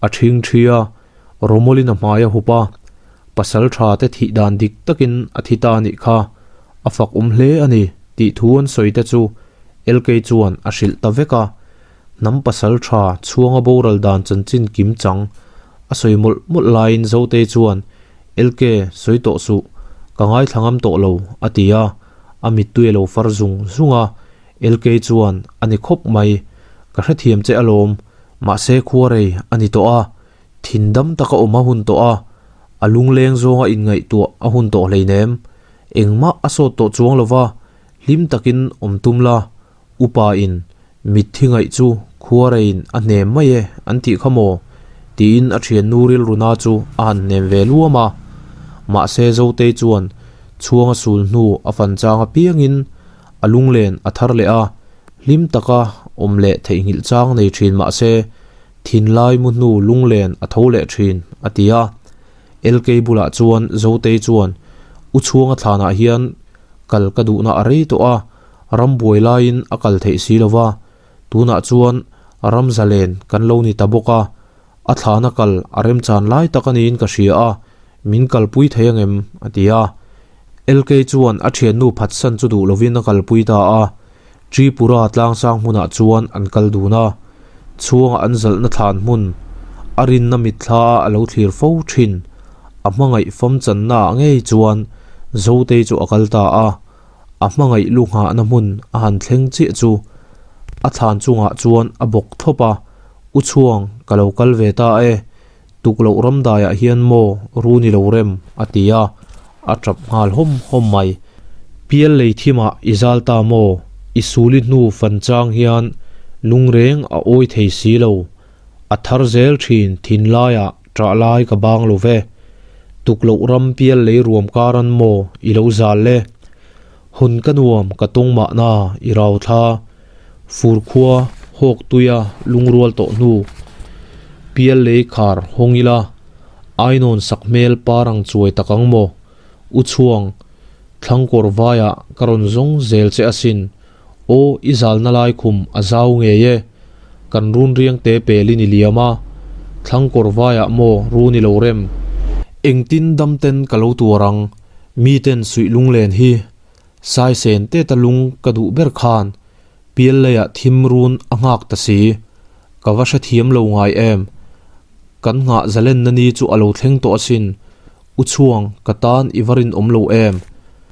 A ṭhing ṭhi a, Romawlin a hmai a hup a, pasal tha te thih dan dik takin a thi ta a nih kha, a fak awm hle a ni tih thu an sawi te chu LK chuan a hrilh ta vek a. Hnam pasal tha chhuanga boral dan chanchin kim chang a sawi mawlh mawlh laiin Zotei chuan, LK, sawi tawh suh, ka ngaithla ngam tawh lo, a ti a, a mittui a lo far zung zung a. LK chuan, A ni khawp mai, ka hrethiam che alawm, mahse khuarei a ni tawh a, thin dam taka awm a hun tawh a, a lungleng zawnga inngaihtuah a hun tawh hleinem, engmah a sawt tawh chuang lo va. Hlim takin awm tum la, upa in mitthi ngaih chu khuareiin a hnem mai e an tih kha maw? tiin a thiannu rilruna chu a han hnem ve luam a. Mahse Zotei chuan chhuanga sul hnu a fan chang apiangin a lunglen a thar leh a, hlim taka awm leh theihnghilh chang nei thin mahse thinlai mu hnu lunglen a tho leh thin a ti a. LK bulah chuan Zotei chuan U chhuanga thlanah hian kal ka duhna a rei tawh a, ram buai laiin a kal theih si lo va, tunah chuan ram zalen kan lo ni ta bawk a, a thlana kal a remchan lai tak a niin ka hria a, min kalpui thei angem? a ti a. LK chuan a thiannu phatsan chu duh lovin a kalpui ta a, Tripura tlangsang hmunah chuan an kal dun a, chhuanga an zalhna thlan hmun a rinna mitthla a lo thlir fo thin. A hmangaih fam channa ah ngei chuan Zotei chu a kal ta a, a hmangaih lu nghahna hmun a han thleng chiah chu a thlan chungah chuan a bawk thlawp a, U Chhuang, ka lo kal ve ta e, tuk loh ramdaiah hian maw run i lo rem? a ti a, a tap nghal hawm hawm mai. Pial lei thimah i zal ta maw? I suli hnu fan chang hian lungreng a awi thei si lo, a thar zel thin thinlaiah Ṭah lai ka bang lo ve. Tuk loh ram pial lei ruam kar an maw i lo zal le. Hun ka nuam ka tawng mahna i rau thla. Fur khua hawk tuia lungrual tawh hnu. Pial lei khar hawng ila ainawn sak hmel par ang chuai tak ang maw. U chhuang, thlangkawr vaiah ka rawn zawng zel che asin. Aw, i zalna lai khum a zau ngei e. Kan run riang te pelin i liam a, thlang kawr vaiah maw run i lo rem. Engtin dam ten ka lo tuar ang, mi ten suih lunglen hi. Saisen teta lung ka duh ber khan, pial leiah thim run a nghak ta si. Ka va hrethiam lo ngai em. Kan nghah zalenna ni chu a lo thleng tawh asin. U Chhuang, ka tan i va rinawm lo em?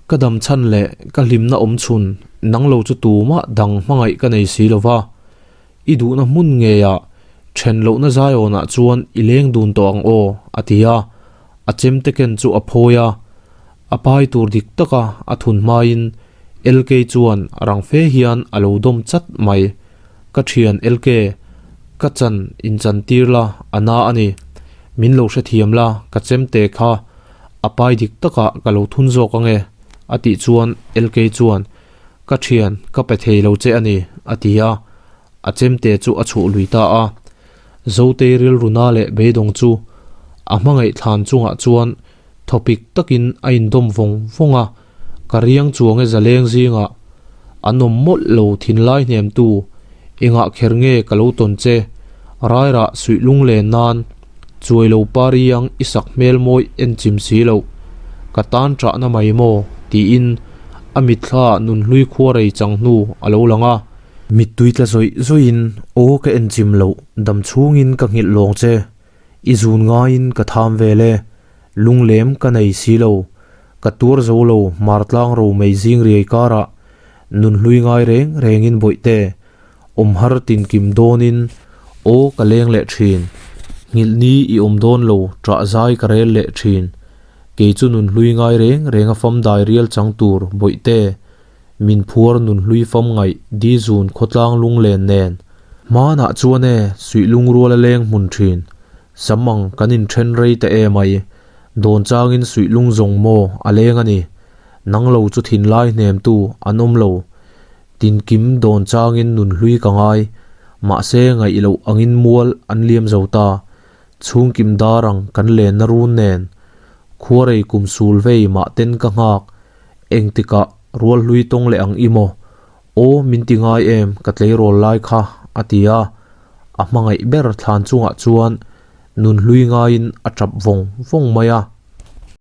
Ka dam chhan leh ka hlimna awm chhun nang lo chu tumah dang hmangaih ka nei si lo va. I duhna hmun ngeiah then lohna zaiawnah chuan i leng dun tawh ang aw, a ti a. A chemte ken chu a phawi a. A pai tur dik taka a thun hmain LK chuan rang fe hian a lo dawm chat mai. Ka thian LK, ka chan inchan tir la a na a ni. Min lo hrethiam la, ka chemte kha a pai dik takah ka lo thun zawk ang e, a tih chuan LK chuan, Ka thian, ka pe thei lo che a ni, a ti a. A chemte chu a chhuh lui ta a. Zotei rilru na leh beidawng chu a hmangaih thlan chungah chuan thawpik takin a indawm vawng vawng a, ka riang chuang e zaleng zingah an awm mawlh lo thinlai hnemtu engah kher nge ka lo tawn che rairah suih lunglen nan chuai lo pa riang i sak hmel mawi en chim si loh ka tan ṭahna mai maw tiin a mitthla nunhlui khuarei chang hnu a lo lang a. Mittui tla zawih zawihin aw ka en chim loh dam chhungin ka nghilh lawng che I zun ngaiin ka tham vel e, lunglem ka nei si lo, ka tuar zo lo martlang ro mei zing riai karah nunhlui ngai reng rengin bawihte, awm har tinkim dawnin aw ka leng leh thin, nghilhni i awm dawn lo ṭah zai ka rel leh thin, kei chu nunhlui ngai reng reng a fam dai rial chang tur bawihte, Min phuar nun hlui fam ngaih di zun khawtlang lunglen nen. Hmanah chuan e, suih lungrual a leng hmun thin. Sam ang kan inthen rei ta em ai. Dawn changin suih lung zawng maw a leng a ni. Nang lo chu thinlai hnemtu an awm lo. Tinkim dawn changin nun hlui ka ngai. Mahse ngaih loh angin mual an liam zo ta. Chhungkim dar ang kan lenna run nen. Khuarei kum sul vei mah ten ka nghak. Engtikah rual hlui tawng leh ang i maw? Aw, min ti ngai em, ka tleirawl lai kha, a ti a. A hmangaih ber thlan chungah chuan nun hlui ngaiin a tap vawng vawng mai a.